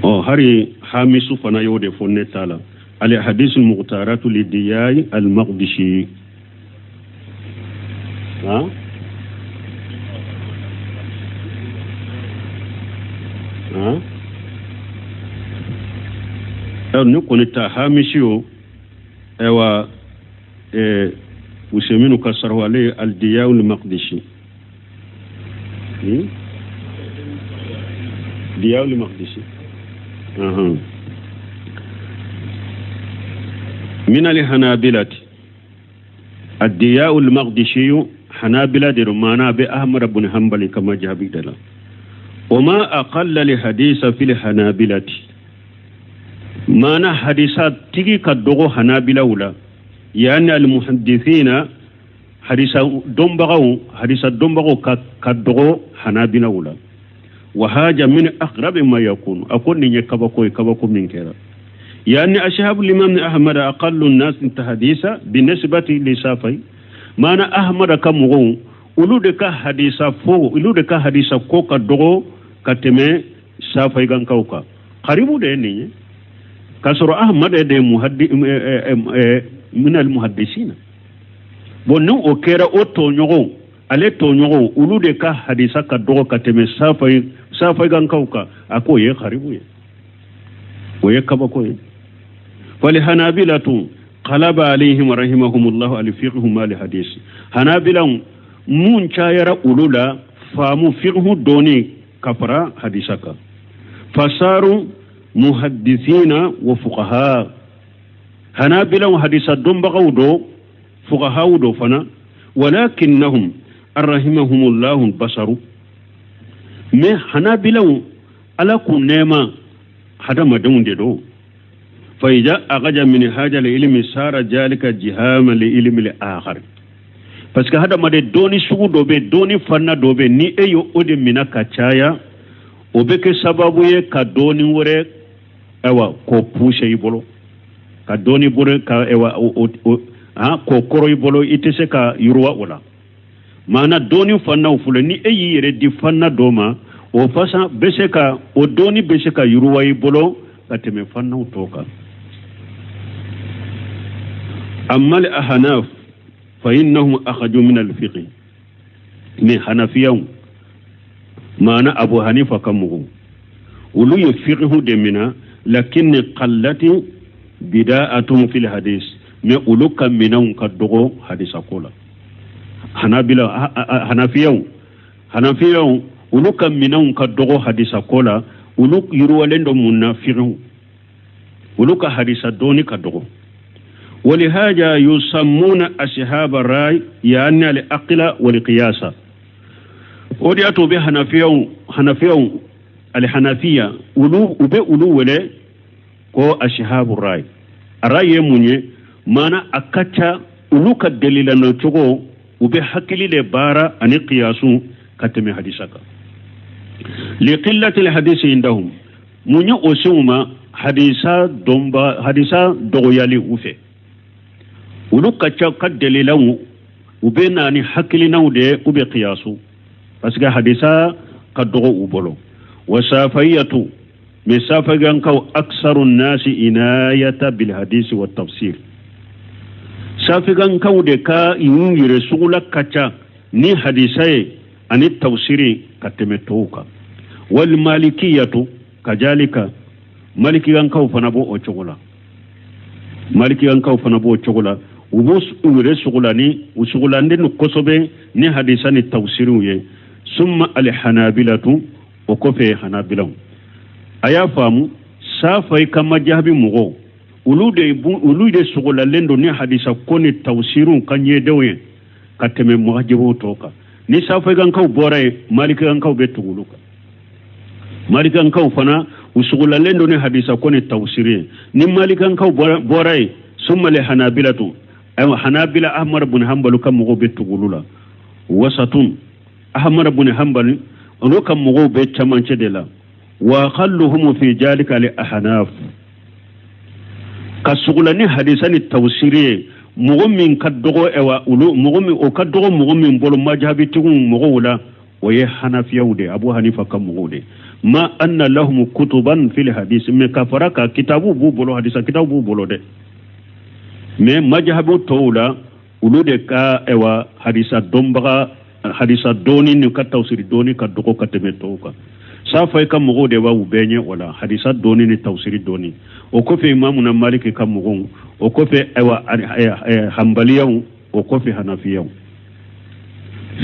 ɔ hari hamisu fana y'o de fɔ ne ta la al hadisul muqtaratu li diyai al maqdisi ha ha ne kɔni ta hamisi o ayiwa useminu ka sarahu ale ye al diyawul maqdisi diyawul maqdisi min al hanabilati الدياء المقدسي حنابلة درمانا بأحمد بن حنبل كما جابي دلا وما أقل لحديث في الحنابلة ما حديثات تيجي كدغو حنابلة ولا يعني المحدثين حديث دنبغو حديث دنبغو كدغو حنابلة ولا وهاجا من أقرب ما يكون أكون نيجي كبكو كبكو من كذا يعني أشهب الإمام أحمد أقل الناس تحديثا بالنسبة لسافي ما أنا أحمد كمغو olu de ka hadisa fo olu de ka hadisa ko ka dɔgɔ ka tɛmɛ safai gankaw kan karibu de ye nin ye k'a sɔrɔ ahmad de ye muhaddi min al muhaddisina bon ni o kɛra o tɔɲɔgɔnw ale tɔɲɔgɔnw olu de ka hadisa ka dɔgɔ ka tɛmɛ safai gankaw kan a k'o ye karibu ye o ye kabako ye fali hanabilatu qalaba alayhim rahimahumullahu alfiqhu ma li hadis hanabilan mun cayara olu la faamu fiqhu dɔɔni ka fara hadisa kan fasaru muhaddisina wa fuqaha hanabilan hadisa dɔnbagaw do Fuqahaw do fana, walakinnahum arrahimahumullahu basaru. Mais hanabilaw ala k'u nɛɛma hadamadenw de don. Fa iza agaja min haja li ilmi sara jalika jihama li ilmi li akhar. Parce que hadamaden dɔɔni sugu dɔ bɛ, dɔɔni fanna dɔ bɛ, ni e y'o o de minɛ ka caya, o bɛ kɛ sababu ye ka dɔɔni wɛrɛ ayiwa k'o pousser i bolo, ka dɔɔni bolo ka ayiwa o o han k'o kɔrɔ i bolo, i tɛ se ka yiriwa o la. Maana dɔɔni fannaw filɛ, ni e y'i yɛrɛ di fanna dɔ ma, o fasa bɛ se ka o dɔɔni bɛ se ka yiriwa i bolo ka tɛmɛ fannaw tɔw kan. Amma al ahnaf fa innahum akhaju min al fiqh. Mais hanafiyaw, maana Abu Hanifa ka mɔgɔw, olu ye fiqhu de mina, lakin qallati bida'atum fil hadis, mais olu ka minɛnw ka dɔgɔ hadisa ko la. Hanabila hanafiyaw olu ka minɛnw ka dɔgɔ hadisa ko la, olu yiriwalen dɔ mun na fiqhu, olu ka hadisa dɔɔni ka dɔgɔ. ولهذا يسمون أصحاب الرأي يعني العقل والقياس. ودي أتو به حنفيون الحنفية ولو وبه ولو ولا كو أصحاب الرأي. الرأي مني معنى أكتا ولو كدليل نتوغو وبه حكلي لبارا أن قياسو كتمي حديثك لقلة الحديث عندهم مني أسوما حديثا دنبا حديثا دغيالي وفي olu ka ca ka dalilaw u bɛ na ni hakilinaw de ye u bɛ kiyasu parce que hadisa ka dɔgɔ u bolo. Wa safayatu mais safagankaw aksaru nasi inayata bil hadisi wa tafsir. Safagankaw de ka y'u yɛrɛ sugula ka ca ni hadisa ye ani tafsiri ka tɛmɛ tɔw kan. Wal malikiyatu kajalika malikiyankaw fana b'o o cogo la. Malikiyankaw fana b'o cogo la. U b'u yɛrɛ sugula ni u sugulanden don kosɛbɛ ni hadisa ni tafsiriw ye. Summa alhanabilatu o kɔfɛ hanabilaw. A y'a faamu safai ka majabi mɔgɔw olu de sugulalen don ni hadisa ko ni tafsiriw ka ɲɛdenw ye ka tɛmɛ muhajiruw tɔw kan. Ni safaikankaw bɔra yen malikiyankaw bɛ tugu olu kan. Malikankaw fana u sugulalen don ni hadisa ko ni tafsiri ye. Ni malikankaw bɔra yen summa alhanabilatu ayiwa hanabila Ahmad bin Hanbal ka mɔgɔw bɛ tugu olu la. Wasatun Ahmad bin Hanbal olu ka mɔgɔw bɛ camancɛ de la. Wa khalluhum fi jalika li ahnaf ka sugula ni hadisa ni tafsiri ye mɔgɔ min ka dɔgɔ ayiwa olu mɔgɔ min o ka dɔgɔ mɔgɔ min bolo majabitigiw mɔgɔw la o ye hanafiyaw de Abu Hanifa ka mɔgɔw de. Ma anna lahum kutuban fil hadis mais ka fara ka kitabu b'u bolo hadisa kitabu b'u bolo dɛ. Mais majahabu tɔw la olu de ka ayiwa hadisa dɔnbaga hadisa dɔɔni ni ka tafsiri dɔɔni ka dɔgɔ ka tɛmɛ tɔw kan. Safai ka mɔgɔw de b'u bɛɛ ɲɛ o la hadisa dɔɔni ni tafsiri dɔɔni. O kɔfɛ imamuna Maliki ka mɔgɔw o kɔfɛ ayiwa hanbaliyaw o kɔfɛ hanafiyaw.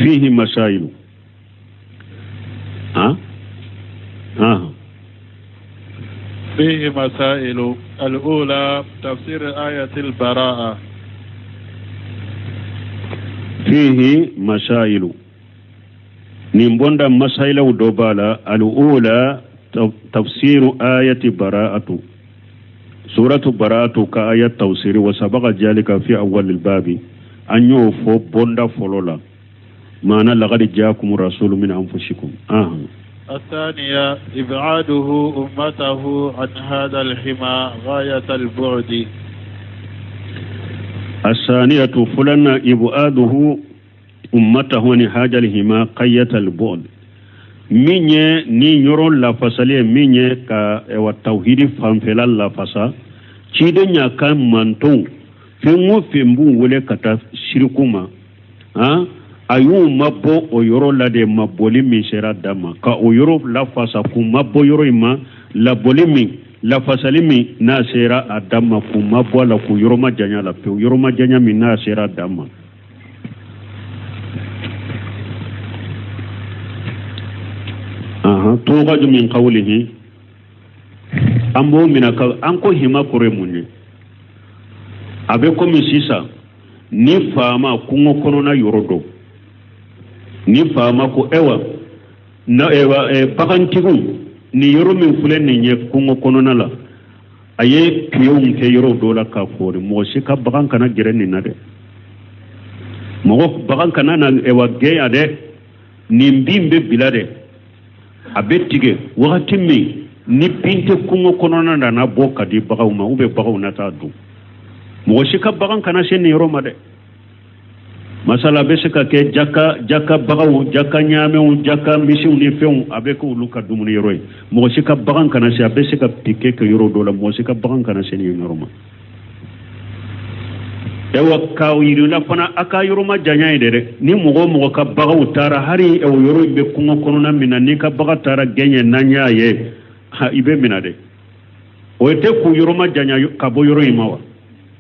Fihi masailu ha ha فيه مسائل. الأولى تفسير آية البراءة. فيه مسائل نبوندا مسائل ودوبالا. الأولى تفسير آية براءة سورة براءة كآية تفسير وسبق ذلك في أول الباب أن يوفو بوندا فلولا معنى لقد جاءكم رسول من أنفسكم. الثانية إبعاده أمته عن هذا الحمى غاية البعد. الثانية فلان إبعاده أمته عن هذا الحمى غاية البعد. min ye ni yɔrɔ lafasali ye min ye ka tawhidi fanfɛla lafasa ciden y'a ka mantonw fɛn o fɛn b'u wele ka taa siriku ma han a y'u mabɔ o yɔrɔ la de mabɔli min sera da ma ka o yɔrɔ lafasa k'u mabɔ yɔrɔ in ma labɔli min lafasali min n'a sera a da ma k'u mabɔ a la k'u yɔrɔ majanya la pewu yɔrɔ majanya min n'a sera a da ma. Tuugaju min qawlihi an b'o minɛ ka an ko hima kɔrɔ ye mun ye a bɛ komi sisan Ni faama kungo kɔnɔna yɔrɔ dɔ, ni faama ko ewa na ewa bagantigiw, nin yɔrɔ min filɛ nin ye kungo kɔnɔna la, a ye piyonw kɛ yɔrɔ dɔ la k'a fɔri, mɔgɔ si ka bagan kana gɛrɛ nin na dɛ, mɔgɔ bagan kana na ewa gɛn yan dɛ, nin bin bɛ bila dɛ, a bɛ tigɛ wagati min ni bin tɛ kungo kɔnɔna na, na bɔ ka di baganw ma, ou bien baganw na taa dun, mɔgɔ si ka bagan kana se nin yɔrɔ ma dɛ. Masala bɛ se ka kɛ jaka jaka baganw, jaka ɲaamɛw, jaka misiw ni fɛnw, a bɛ kɛ olu ka dumuni yɔrɔ ye. Mɔgɔ si ka bagan kana se, a bɛ se ka pike kɛ yɔrɔ dɔ la, mɔgɔ si ka bagan kana se nin yɔrɔ ma. Ayiwa, k'a yirila fana a ka yɔrɔ majanya ye dɛ. Ni mɔgɔ o mɔgɔ ka baganw taara, hali o yɔrɔ in bɛ kungo kɔnɔna min na, n'i ka bagan taara gɛn yen, n'an y'a ye, i bɛ minɛ dɛ. O tɛ k'u yɔrɔ majanya ka bɔ yɔrɔ in ma wa?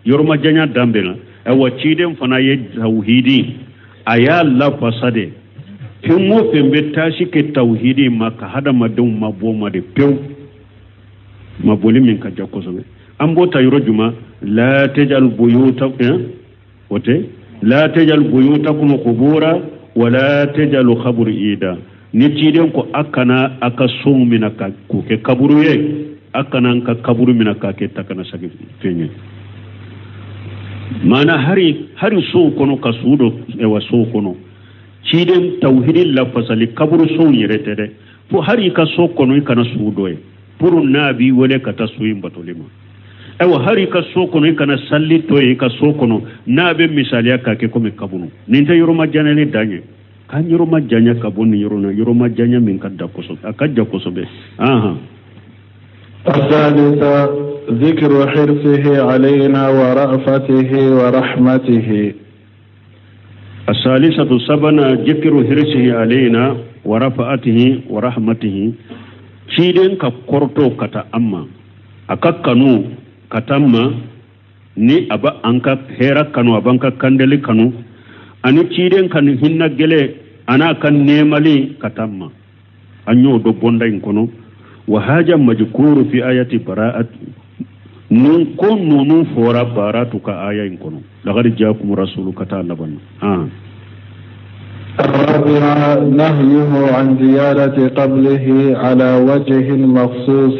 Yɔrɔ majanya dan bɛ na. Ayiwa, ciden fana ye tawhidi, a y'a lafasa de. Fɛn o fɛn bɛ taasi kɛ tawhidi ma, ka hadamadenw mabɔ ma de pewu, mabɔli min ka ja kosɛbɛ. An b'o ta yɔrɔ jumɛn? La tajal buyuta, o tɛ la tajal buyutakum qubura wala tajalu khabri ida. Ni ciden ko a kana a ka sow minɛ ka k'o kɛ kaburu ye, a kana an ka kaburu minɛ k'a kɛ takanasagi fɛn ye. Maana hari hari sow kɔnɔ, ka su don ɛwa sow kɔnɔ, ciden tawhidi lafasali kaburu sow yɛrɛ tɛ dɛ, fo hari i ka so kɔnɔ i kana su don yen pour n'a b'i wele ka taa su in batoli ma. Ayiwa, hari i ka so kɔnɔ i kana sali to yen i ka so kɔnɔ, n'a bɛ misaliya k'a kɛ komi kaburu. Nin tɛ yɔrɔ majanyali dan ye, k'an yɔrɔ majanya ka bɔ nin yɔrɔ na, yɔrɔ majanya min ka da kosɛbɛ, a ka ja kosɛbɛ. Ahan. الثالثة ذكر حرصه علينا ورأفته ورحمته. الثالثة سبنا ذكر حرصه علينا ورفعته ورحمته. Ciden ka kɔrɔtɔ ka taa an ma, a ka kanu ka taa an ma, ni a bɛ an ka hɛrɛ kanu, a b'an ka kandali kanu, ani ciden ka hinɛ gɛlɛ an'a ka nɛɛmali ka taa an ma, an y'o dɔn bonda in kɔnɔ. Wa haja majkuru fi ayati bara'at, nun ko nunu fɔra baratu ka aya in kɔnɔ, laqad jaakum rasulu ka taa laban na. الرابعة نهيه عن زيارة قبره على وجه مخصوص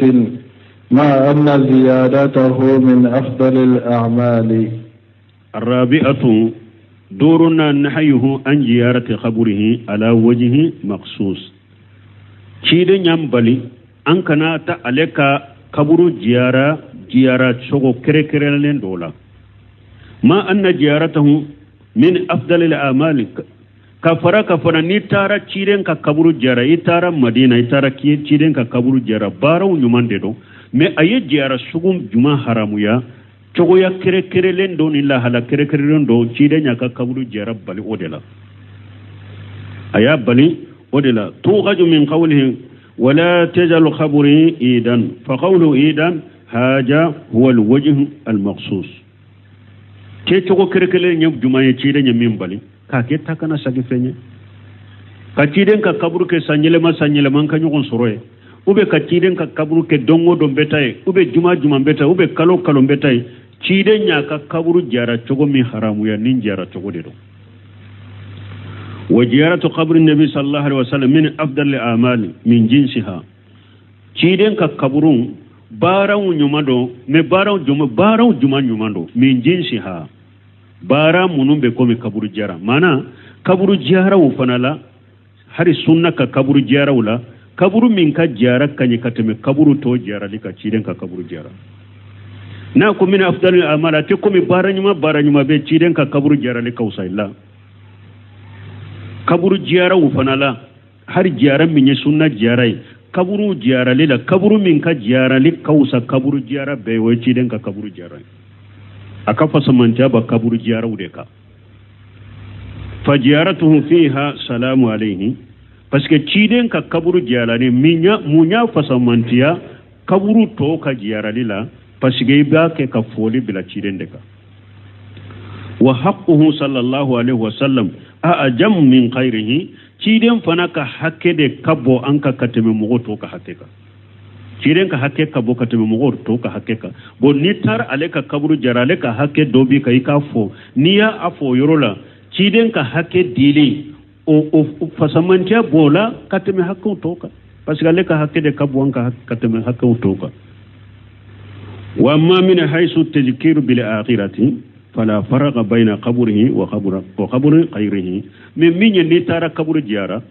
مع أن زيارته من أفضل الأعمال. الرابعة دورنا نهيه عن زيارة قبره على وجه مخصوص. Ciden y'an bali an kana ta ale ka kaburu jiyara, jiyara cogo kɛrɛnkɛrɛnlen dɔ la. Ma anna ziyaratahu min afdalil amali, ka fara ka fana n'i taara ciden ka kaburu jiyara, i taara Madina, i taara ciden ka kaburu jiyara, baaraw ɲuman de don. Mais a ye jiyara sugu juman haramuya? Cogoya kɛrɛnkɛrɛnlen dɔ ni lahala kɛrɛnkɛrɛnlen dɔ, ciden y'a ka kaburu jiyara bali o de la, a y'a bali o de la. Tukhaju min qawlihi wala tajalu khabri idan, fa qawlu idan haja huwa alwajh almaqsus. Kɛcogo kɛrɛnkɛrɛnlen ye juman ye ciden ye min bali k'a kɛ ta kana sagi fɛn ye, ka ciden ka kaburu kɛ san yɛlɛma san yɛlɛma ka ɲɔgɔn sɔrɔ ye, ou bien ka ciden ka kaburu kɛ don o don bɛ taa ye, ou bien juma juma bɛ taa, ou bien kalo kalo bɛ taa ye. Ciden y'a ka kaburu jara cogo min haramuya, nin jara cogo de don. Wa ziyaratu qabri nabi sallallahu alaihi wasallam min afdal amali min jinsiha. Ciden ka kaburu baaraw ɲuman don, mais baaraw juma baaraw juma ɲuman don, min jinsiha, baara minnu bɛ komi kaburu jara. Maana kaburu jaraw fana la, hari sunna ka kaburu jaraw la, kaburu min ka jara ka ɲɛ ka tɛmɛ kaburu tɔ jarali ka ciden ka kaburu jara n'a ko min afdalul amal, a tɛ komi baara ɲuman baara ɲuman bɛ ciden ka kaburu jarali ka fisa i la. Kaburu jaraw fana la, hari jara min ye sunna jara ye, kaburu jarali la, kaburu min ka jarali ka fisa kaburu jara bɛɛ ye, o ye ciden ka kaburu jara ye. A ka fasamantiya ba kaburu jaraw de kan. Fa ziyaratuhu fiha salamu alayhi, parce que ciden ka kaburu jarali min ya mun y'a fasamantiya kaburu tɔw ka jarali la? Parce que i b'a kɛ ka foli bila ciden de kan. Wa haqquhu sallallahu alaihi wasallam a'jam min khairihi, ciden fana ka hakɛ de ka bon an kan ka tɛmɛ mɔgɔ tɔw ka hakɛ kan. Ciden ka hakɛ ka bon ka tɛmɛ mɔgɔw tɔw ka hakɛ kan. Bon, n'i taara ale ka kaburu jara, ale ka hakɛ dɔ b'i kan, i k'a fɔ. N'i y'a fɔ o yɔrɔ la, ciden ka hakɛ dili o fasamantiya b'o la ka tɛmɛ hakɛw tɔw kan, parce que ale ka hakɛ de ka bon an kan ka tɛmɛ hakɛw tɔw kan. Wa amma min haythu tadhkiru bil akhirati fala farqa bayna qabrihi wa qabri ghayrihi. Mais min ye, n'i taara kaburu jara,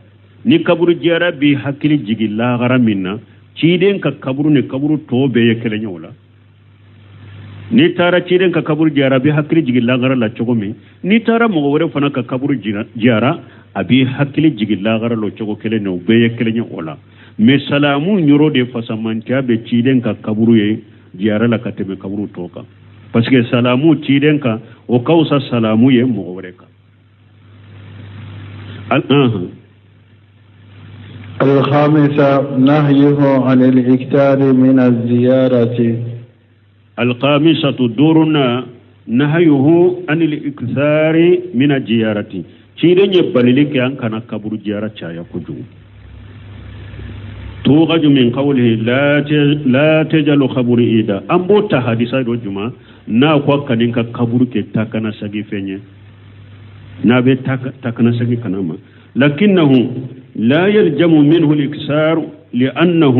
ni kaburu jara b'i hakili jigin lahara min na, ciden ka kaburu ni kaburu tɔw bɛɛ ye kelen ye o la. N'i taara ciden ka kaburu jara, a b'i hakili jigin lahara la cogo min, n'i taara mɔgɔ wɛrɛ fana ka kaburu jara, a b'i hakili jigin lahara la o cogo kelen na. O bɛɛ ye kelen ye o la. Mais salamu yɔrɔ de fasamantiya bɛ ciden ka kaburu ye jara la ka tɛmɛ kaburu tɔw kan, parce que salamu ciden kan, o ka fisa salamu ye mɔgɔ wɛrɛ kan. الخامسة نهيه عن الإكثار من الزيارة. الخامسة duurunan نهيه عن الإكثار من الزيارة. Ciden ye balili kɛ an kana kaburu jara caya kojugu. تؤخذ من قوله لا تجعلوا قبري عيدا. An b'o ta hadisa dɔ juma n'a ko kani ka kaburu kɛ takana sagi fɛn ye, n'a bɛ takana sagi kana ma. لكنه لا يلزم منه الإكثار لأنه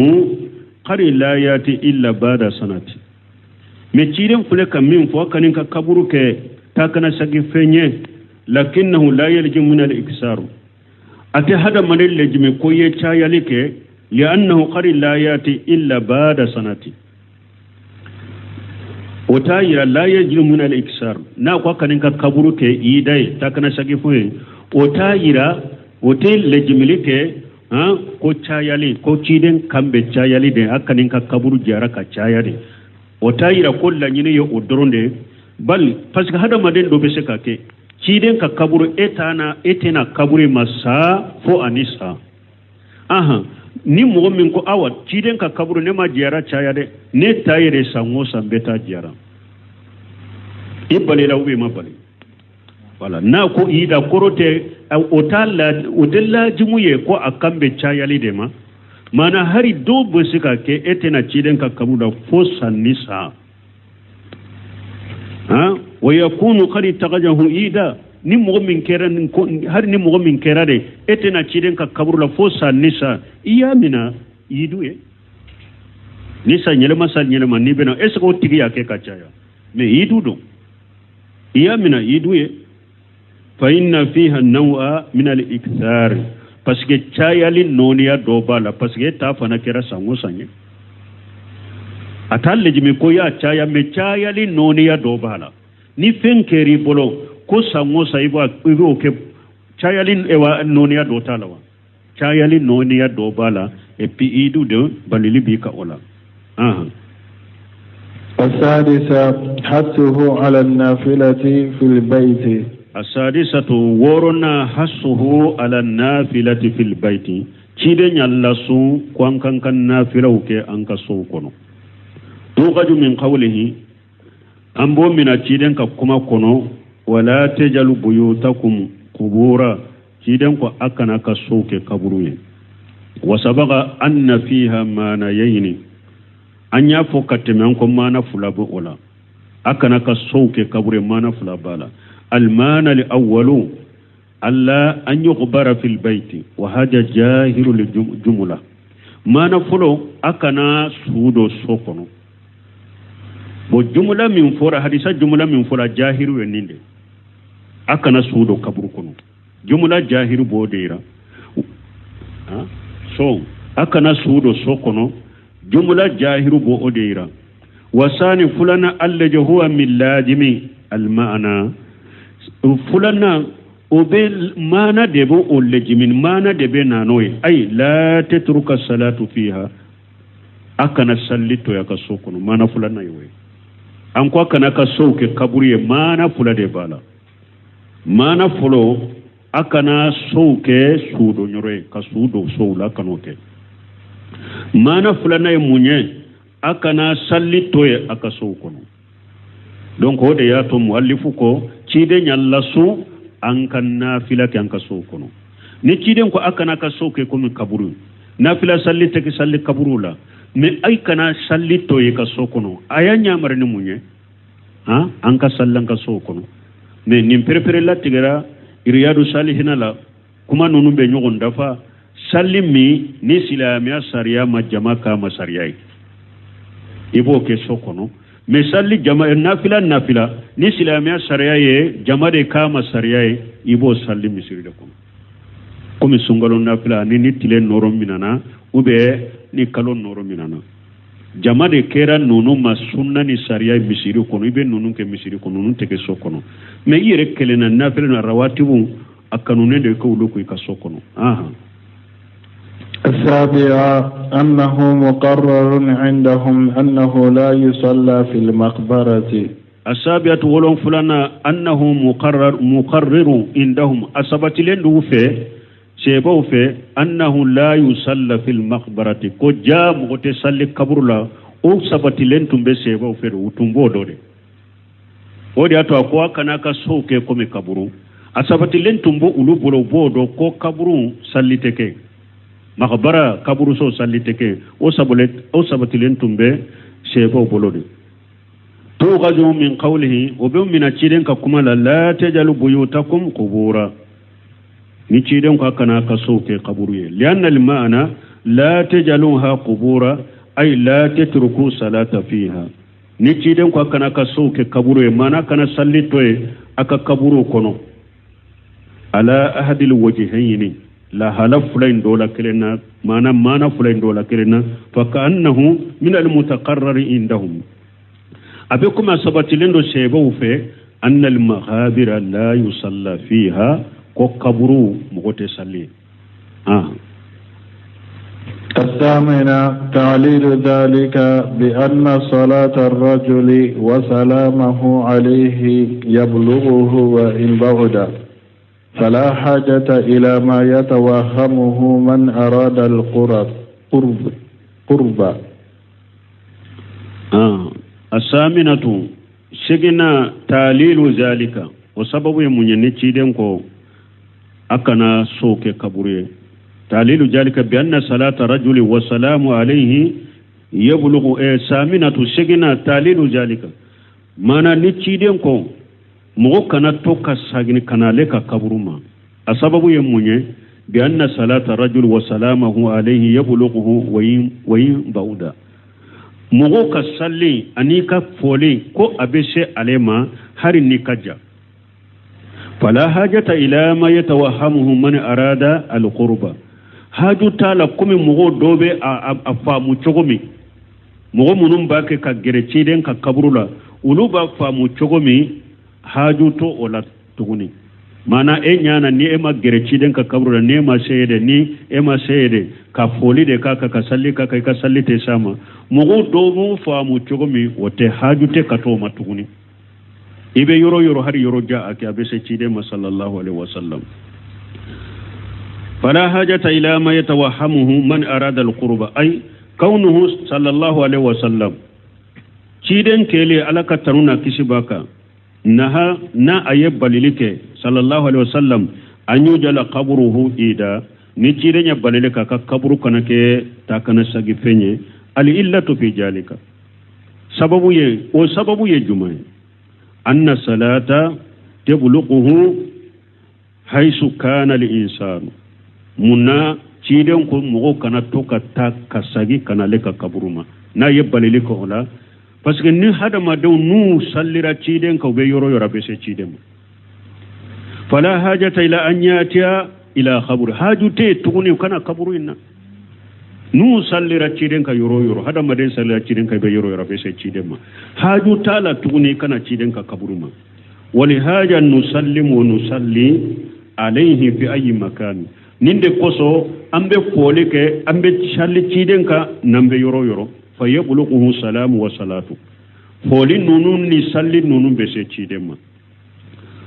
قد لا يأتي إلا بعد سنة. Mais ciden filɛ ka min fɔ, kani ka kaburu kɛ takana sagi fɛn ye, لكنه لا يلزم من الإكثار, a tɛ hadamaden lajimi ko ye cayali kɛ, لأنه قد لا يأتي إلا بعد سنة. O t'a yira لا يلزم من الإكثار. N'a ko kani ka kaburu kɛ ida ye, takana sagi fɛn ye, o t'a yira, o tɛ lajimili kɛ han ko cayali, ko ciden kan bɛ cayali de, a kani ka kaburu jara ka caya de. O t'a yira ko laɲini ye o dɔrɔn de bali, parce que hadamaden dɔ bɛ se ka kɛ ciden ka kaburu, e t'a e tɛna kaburu ma sa fo ani sa. Ahan, ni mɔgɔ min ko awa ciden ka kaburu ne ma jiyara caya dɛ, ne ta yɛrɛ san o san bɛ taa jiyara, i balila ou bien i ma bali. Wala n'a ko ida kɔrɔ tɛ, o t'a la, o tɛ lajimu ye ko a kan bɛ cayali de ma. Maana hari dɔw bɛ se ka kɛ e tɛna ciden ka kaburu la fo san ni san han ويكون قد اتخذه عيدا. Ni mɔgɔ min kɛra, hali ni mɔgɔ min kɛra de e tɛna ciden ka kaburu la fo san ni san, i y'a mina yidu ye ni san yɛlɛma san yɛlɛma n'i bɛna, est ce que o tigi y'a kɛ ka caya? Mais yidu don, i y'a mina yidu ye. فإن فيها نوعا من الإكثار, parce que cayali nɔɔniya dɔ b'a la, parce que e ta fana kɛra san o san ye. A t'a lejimi ko y'a caya, mais cayali nɔɔniya dɔ b'a la. Ni fɛn kɛr'i bolo ko san o san i b'o kɛ, cayali ewa nɔɔniya dɔ t'a la wa? Cayali nɔɔniya dɔ b'a la. Et puis idu de balili b'i ka o la. السادسة حثه على النافلة في البيت. السادسة wɔɔrɔnan حثه على النافلة في البيت. Ciden y'a lasun ko an kan ka nafilaw kɛ an ka sow kɔnɔ. تؤخذ من قوله, an b'o mina ciden ka kuma kɔnɔ, ولا تجعلوا بيوتكم قبورا. Ciden ko a kana ka sow kɛ kaburu ye. وسبق أن فيها معنيين. An y'a fɔ ka tɛmɛ an ko maana fila bɛ o la. A kana ka sow kɛ kaburu ye, maana fila b'a la. المعنى الأول ألا أن يقبر في البيت وهذا ظاهر الجملة. Maana fɔlɔ, a kana su don so kɔnɔ. Bon, jumla min fɔra, hadisa jumla min fɔra, jahiru ye nin de, a kana su don kaburu kɔnɔ. Jumla jahiru b'o de yira. So a kana su don so kɔnɔ, jumla jahiru b'o o de yira. والثاني filanan الذي هو من لازم المعنى. Filanan o bɛ maana de b'o o lɛjimin, maana de bɛ na n'o ye. أي لا تترك الصلاة فيها, a kana salli to ya ka so kɔnɔ. Maana filanan ye o ye. An ko a kana ka sow kɛ kaburu ye, maana fila de b'a la. Maana fɔlɔ, a kana sow kɛ sudonyɔrɔ ye, ka su don sow la, kan'o kɛ. Maana filanan ye mun ye? A kana salli to ye a ka sow kɔnɔ. Donc o de y'a to muallifu ko ciden y'a lasun an ka nafila kɛ an ka sow kɔnɔ. Ni ciden ko a kana ka sow kɛ komi kaburu, nafila salli tɛ kɛ salli kaburu la. Mais ay kana salli to ye ka so kɔnɔ. A y'a ɲamari ni mun ye? Han, an ka salli an ka so kɔnɔ. Mais nin perepere latigɛra Iriyadu Salihina la, kuma ninnu bɛ ɲɔgɔn dafa. Salli min ni silamɛya sariya ma jama k'a ma sariya ye, i b'o kɛ so kɔnɔ. Mais salli jama nafila, nafila ni silamɛya sariya ye jama de k'a ma sariya ye, i b'o salli misiri de kɔnɔ, komi sunkalo nafila ani ni tile nɔrɔ minana ou bien ni kalo nɔrɔ minana. Jama de kɛra ninnu ma sunna ni sariya misiri kɔnɔ, i bɛ ninnu kɛ misiri kɔnɔ, ninnu tɛ kɛ so kɔnɔ. Mais i yɛrɛ kelen na nafila na rawatibu, a kanunen de k'olu ko i ka so kɔnɔ. Ahan. السابعة أنه مقرر عندهم أنه لا يصلى في المقبرة. السابعة wolonfilana أنه مقرر عندهم a sabatilen d'u fɛ, sebaw fɛ, أنه لا يصلى في المقبرة, ko ja mɔgɔ tɛ salli kaburu la. O sabatilen tun bɛ sebaw fɛ, u tun b'o dɔ de. O de y'a to a ko a kana ka sow kɛ komi kaburu. A sabatilen tun b'o olu bolo, u b'o dɔn ko kaburu salli tɛ kɛ, makabara kaburuso salli tɛ kɛ. O sabatilen tun bɛ sebaw bolo de. تؤخذ من قوله, o bɛ mina ciden ka kuma la, لا تجعلوا بيوتكم قبورا, ni ciden ko a kana ka sow kɛ kaburu ye. لأن المعنى لا تجعلوها قبورا أي لا تتركوا الصلاة فيها. Ni ciden ko a kana ka sow kɛ kaburu ye, maana kana salli to ye a ka kaburu kɔnɔ. على أحد الوجهين, lahala fila in dɔ la kelen na, maana maana fila in dɔ la kelen na. فكأنه من المتقرر عندهم, a bɛ komi a sabatilen don sɛbɛw fɛ, أن المقابر لا يصلى فيها, ko kaburu mɔgɔ tɛ salli. Ah. الثامنة تعليل ذلك بأن صلاة الرجل وسلامه عليه يبلغه وإن بعد، فلا حاجة إلى ما يتوهمه من أراد القرب قرب قربا. آه. الثامنة seginna تعليل ذلك, o sababu ye mun ye ni ciden ko a kana so kɛ kaburu ye? تعليل ذلك بأن صلاة الرجل والسلام عليه يبلغ. الثامنة seginna تعليل ذلك, mana ni ciden ko mɔgɔ kana to ka sagini kana ale ka kaburu ma, a sababu ye mun ye? بأن صلاة الرجل وسلامه عليه يبلغه وإن بعد, mɔgɔ ka salli ani ka foli ko a bɛ se ale ma hari ni ka ja. فلا حاجة إلى ما يتوهمه من أراد القرب, haju t'a la komi mɔgɔw dɔw bɛ a faamu cogo min. Mɔgɔ minnu b'a kɛ ka gɛrɛ ciden ka kaburu la, olu b'a faamu cogo min, haju to o la tuguni. Maana e ɲana ni e ma gɛrɛ ciden ka kaburu la, ni e ma se ye dɛ, ni e ma se ye dɛ ka foli de k'a kan, ka salli k'a kan, i ka salli tɛ s'a ma. Mɔgɔw dɔw b'u faamu cogo min, o tɛ, haju tɛ ka t'o ma tuguni. I bɛ yɔrɔ yɔrɔ, hali yɔrɔ ja a kɛ, a bɛ se ciden ma صلى الله عليه وسلم. فلا حاجة إلى ما يتوهمه من أراد القرب أي كونه صلى الله عليه وسلم, ciden kɛlen ala ka tanu na kisi b'a kan, نهى na a ye balili kɛ صلى الله عليه وسلم أن يجعل قبره عيدا, ni ciden ye balili k'a ka kaburu kana kɛ ta kana sagi fɛn ye. العلة في ذلك, sababu ye, o sababu ye jumɛn ye? أن الصلاة تبلغه حيث كان الإنسان. Mun na ciden ko mɔgɔw kana to ka taa ka sagi ka na ale ka kaburu ma, n'a ye balili kɛ o la? Parce que ni hadamadenw n'u sallira ciden kan, u bɛ yɔrɔ yɔrɔ, a bɛ se ciden ma. فلا حاجة إلى أن يأتي إلى قبر, haju tɛ yen tuguni u kana kaburu in na. N'u sallira ciden ka yɔrɔ o yɔrɔ, hadamaden sallira ciden kan, i bɛ yɔrɔ yɔrɔ, a bɛ se ciden ma. Haju t'a la tuguni i kana ciden ka kaburu ma. ولهذا نسلم ونصلي عليه في أي مكان, nin de kosɔn an bɛ foli kɛ, an bɛ salli ciden kan n'an bɛ yɔrɔ o yɔrɔ. فيبلغه السلام والصلاة, foli ninnu ni salli ninnu bɛ se ciden ma.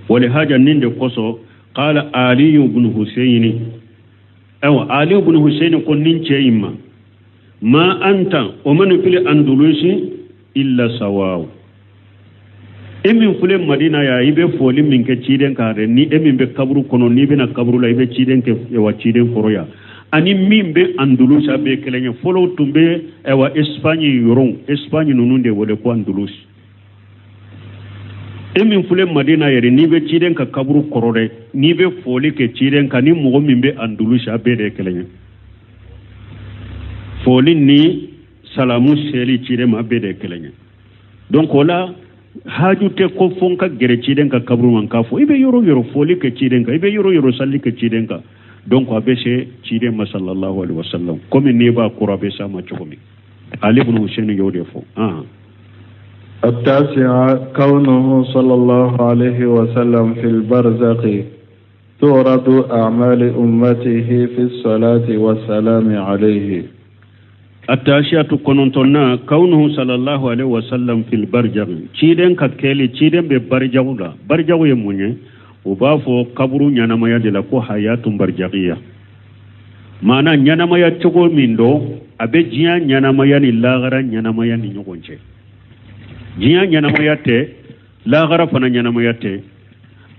ولهذا, nin de kosɔn, قال علي بن حسين, ayiwa Ali بن حسين ko nin cɛ in ma, ما أنت ومن في الأندلس إلا سواء. E min filɛ Madina ya, i bɛ foli min kɛ ciden kan dɛ, ni e min bɛ kaburu kɔnɔ, n'i bɛna kaburu la, i bɛ ciden kɛ wa ciden kɔrɔ yan. Ani min bɛ Andalus, a bɛɛ kelen ye. Fɔlɔ tun bɛ ayiwa Espagne yɔrɔw, Espagne ninnu de wele ko Andalus. E min filɛ Madina yɛrɛ, n'i bɛ ciden ka kaburu kɔrɔ dɛ, n'i bɛ foli kɛ ciden kan, ni mɔgɔ min bɛ Andalus, a bɛɛ de ye kelen ye. Foli ni salamu seli ciden ma, a bɛɛ de ye kelen ye. Donc o la, haju tɛ ko fo n ka gɛrɛ ciden ka kaburu ma n k'a fɔ. I bɛ yɔrɔ yɔrɔ foli kɛ ciden kan, i bɛ yɔrɔ yɔrɔ sali kɛ ciden kan, donc a bɛ se ciden ma sallallahu alaihi wasallam, komi n'i b'a kɔrɔ, a bɛ s'a ma cogo min. Ali ibn Hussein y'o de fɔ. التاسعة كونه صلى الله عليه وسلم في البرزخ تعرض أعمال أمته في الصلاة والسلام عليه. التاسعة kɔnɔntɔnna كونه صلى الله عليه وسلم في البرزخ, ciden ka kɛli, ciden bɛ barijagu la. Barijagu ye mun ye? U b'a fɔ kaburu ɲɛnamaya de la ko حياة برزخية, maana ɲɛnamaya cogo min don, a bɛ diɲɛ ɲɛnamaya ni lahara ɲɛnamaya ni ɲɔgɔn cɛ. Diɲɛ ɲɛnamaya tɛ, lahara fana ɲɛnamaya tɛ,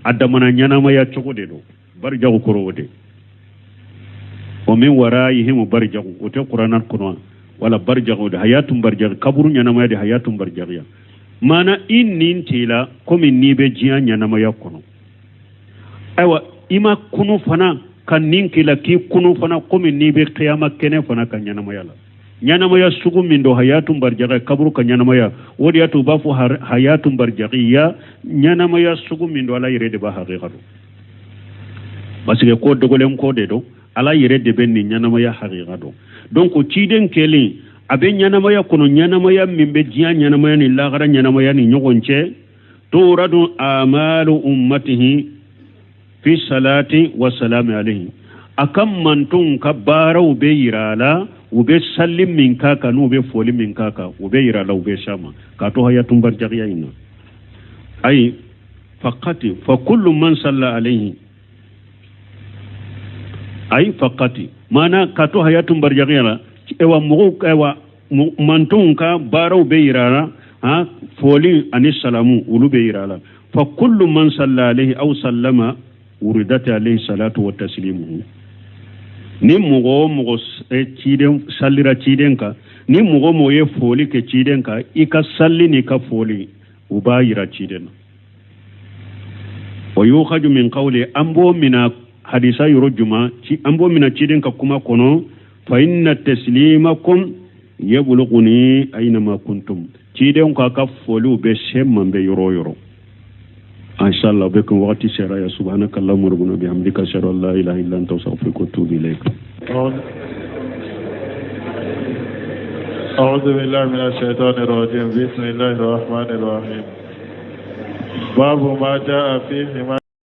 a damana ɲɛnamaya cogo de don. Barijagu kɔrɔ o de. ومن ورائهم برزخ, o tɛ kuranna kɔnɔ wala? Barijagu de, حياة برزخ, kaburu ɲɛnamaya de, حياة برزخية, maana i nin t'i la komi n'i bɛ diɲɛ ɲɛnamaya kɔnɔ. Ayiwa, i ma kunu fana ka nin k'i la k'i kunu fana komi n'i bɛ kiyama kɛnɛ fana ka ɲɛnamaya la. Ɲɛnamaya sugu min don, حياة برزخية, kaburu ka ɲɛnamaya, o de y'a to u b'a fɔ حياة برزخية. Ɲɛnamaya sugu min don, Ala yɛrɛ de b'a hakika dɔn, parce que ko dogolen ko de don, Ala yɛrɛ de bɛ nin ɲɛnamaya hakika dɔn. Donc ciden kɛlen a bɛ ɲɛnamaya kɔnɔ, ɲɛnamaya min bɛ diɲɛ ɲɛnamaya ni lahara ɲɛnamaya ni ɲɔgɔn cɛ, تعرض أعمال أمته في الصلاة والسلام عليه, a ka mantonw ka baaraw bɛ yira a la, u bɛ sali min k'a kan n'u bɛ foli min k'a kan, u bɛ yira a la, u bɛ s'a ma k'a to حياة برزخية in na. Ayi فقط فكل من صلى عليه, ayi فقط, maana k'a to حياة برزخية la, ewa mɔgɔw, ewa mantonw ka baaraw bɛ yira a la, han, foli ani salamu, olu bɛ yira a la. فكل من صلى عليه أو سلم عرضت عليه الصلاة والتسليم, ni mɔgɔ o mɔgɔ ciden salira ciden kan, ni mɔgɔ o mɔgɔ ye foli kɛ ciden kan, i ka sali n'i ka foli, u b'a yira ciden na. ويؤخذ من قوله, an b'o mina hadisa yɔrɔ juma, an b'o mina ciden ka kuma kɔnɔ, فإن تسليمكم يبلغني أينما كنتم, ciden ko a ka foliw bɛ se man bɛ yɔrɔ o yɔrɔ. Inshallah, bɛ kun wagati sera ya. سبحانك اللهم ربنا بحمدك أشهد أن لا إله إلا أنت أستغفرك وأتوب إليك. أعوذ بالله من الشيطان الرجيم. بسم الله الرحمن الرحيم. باب ما جاء في حماية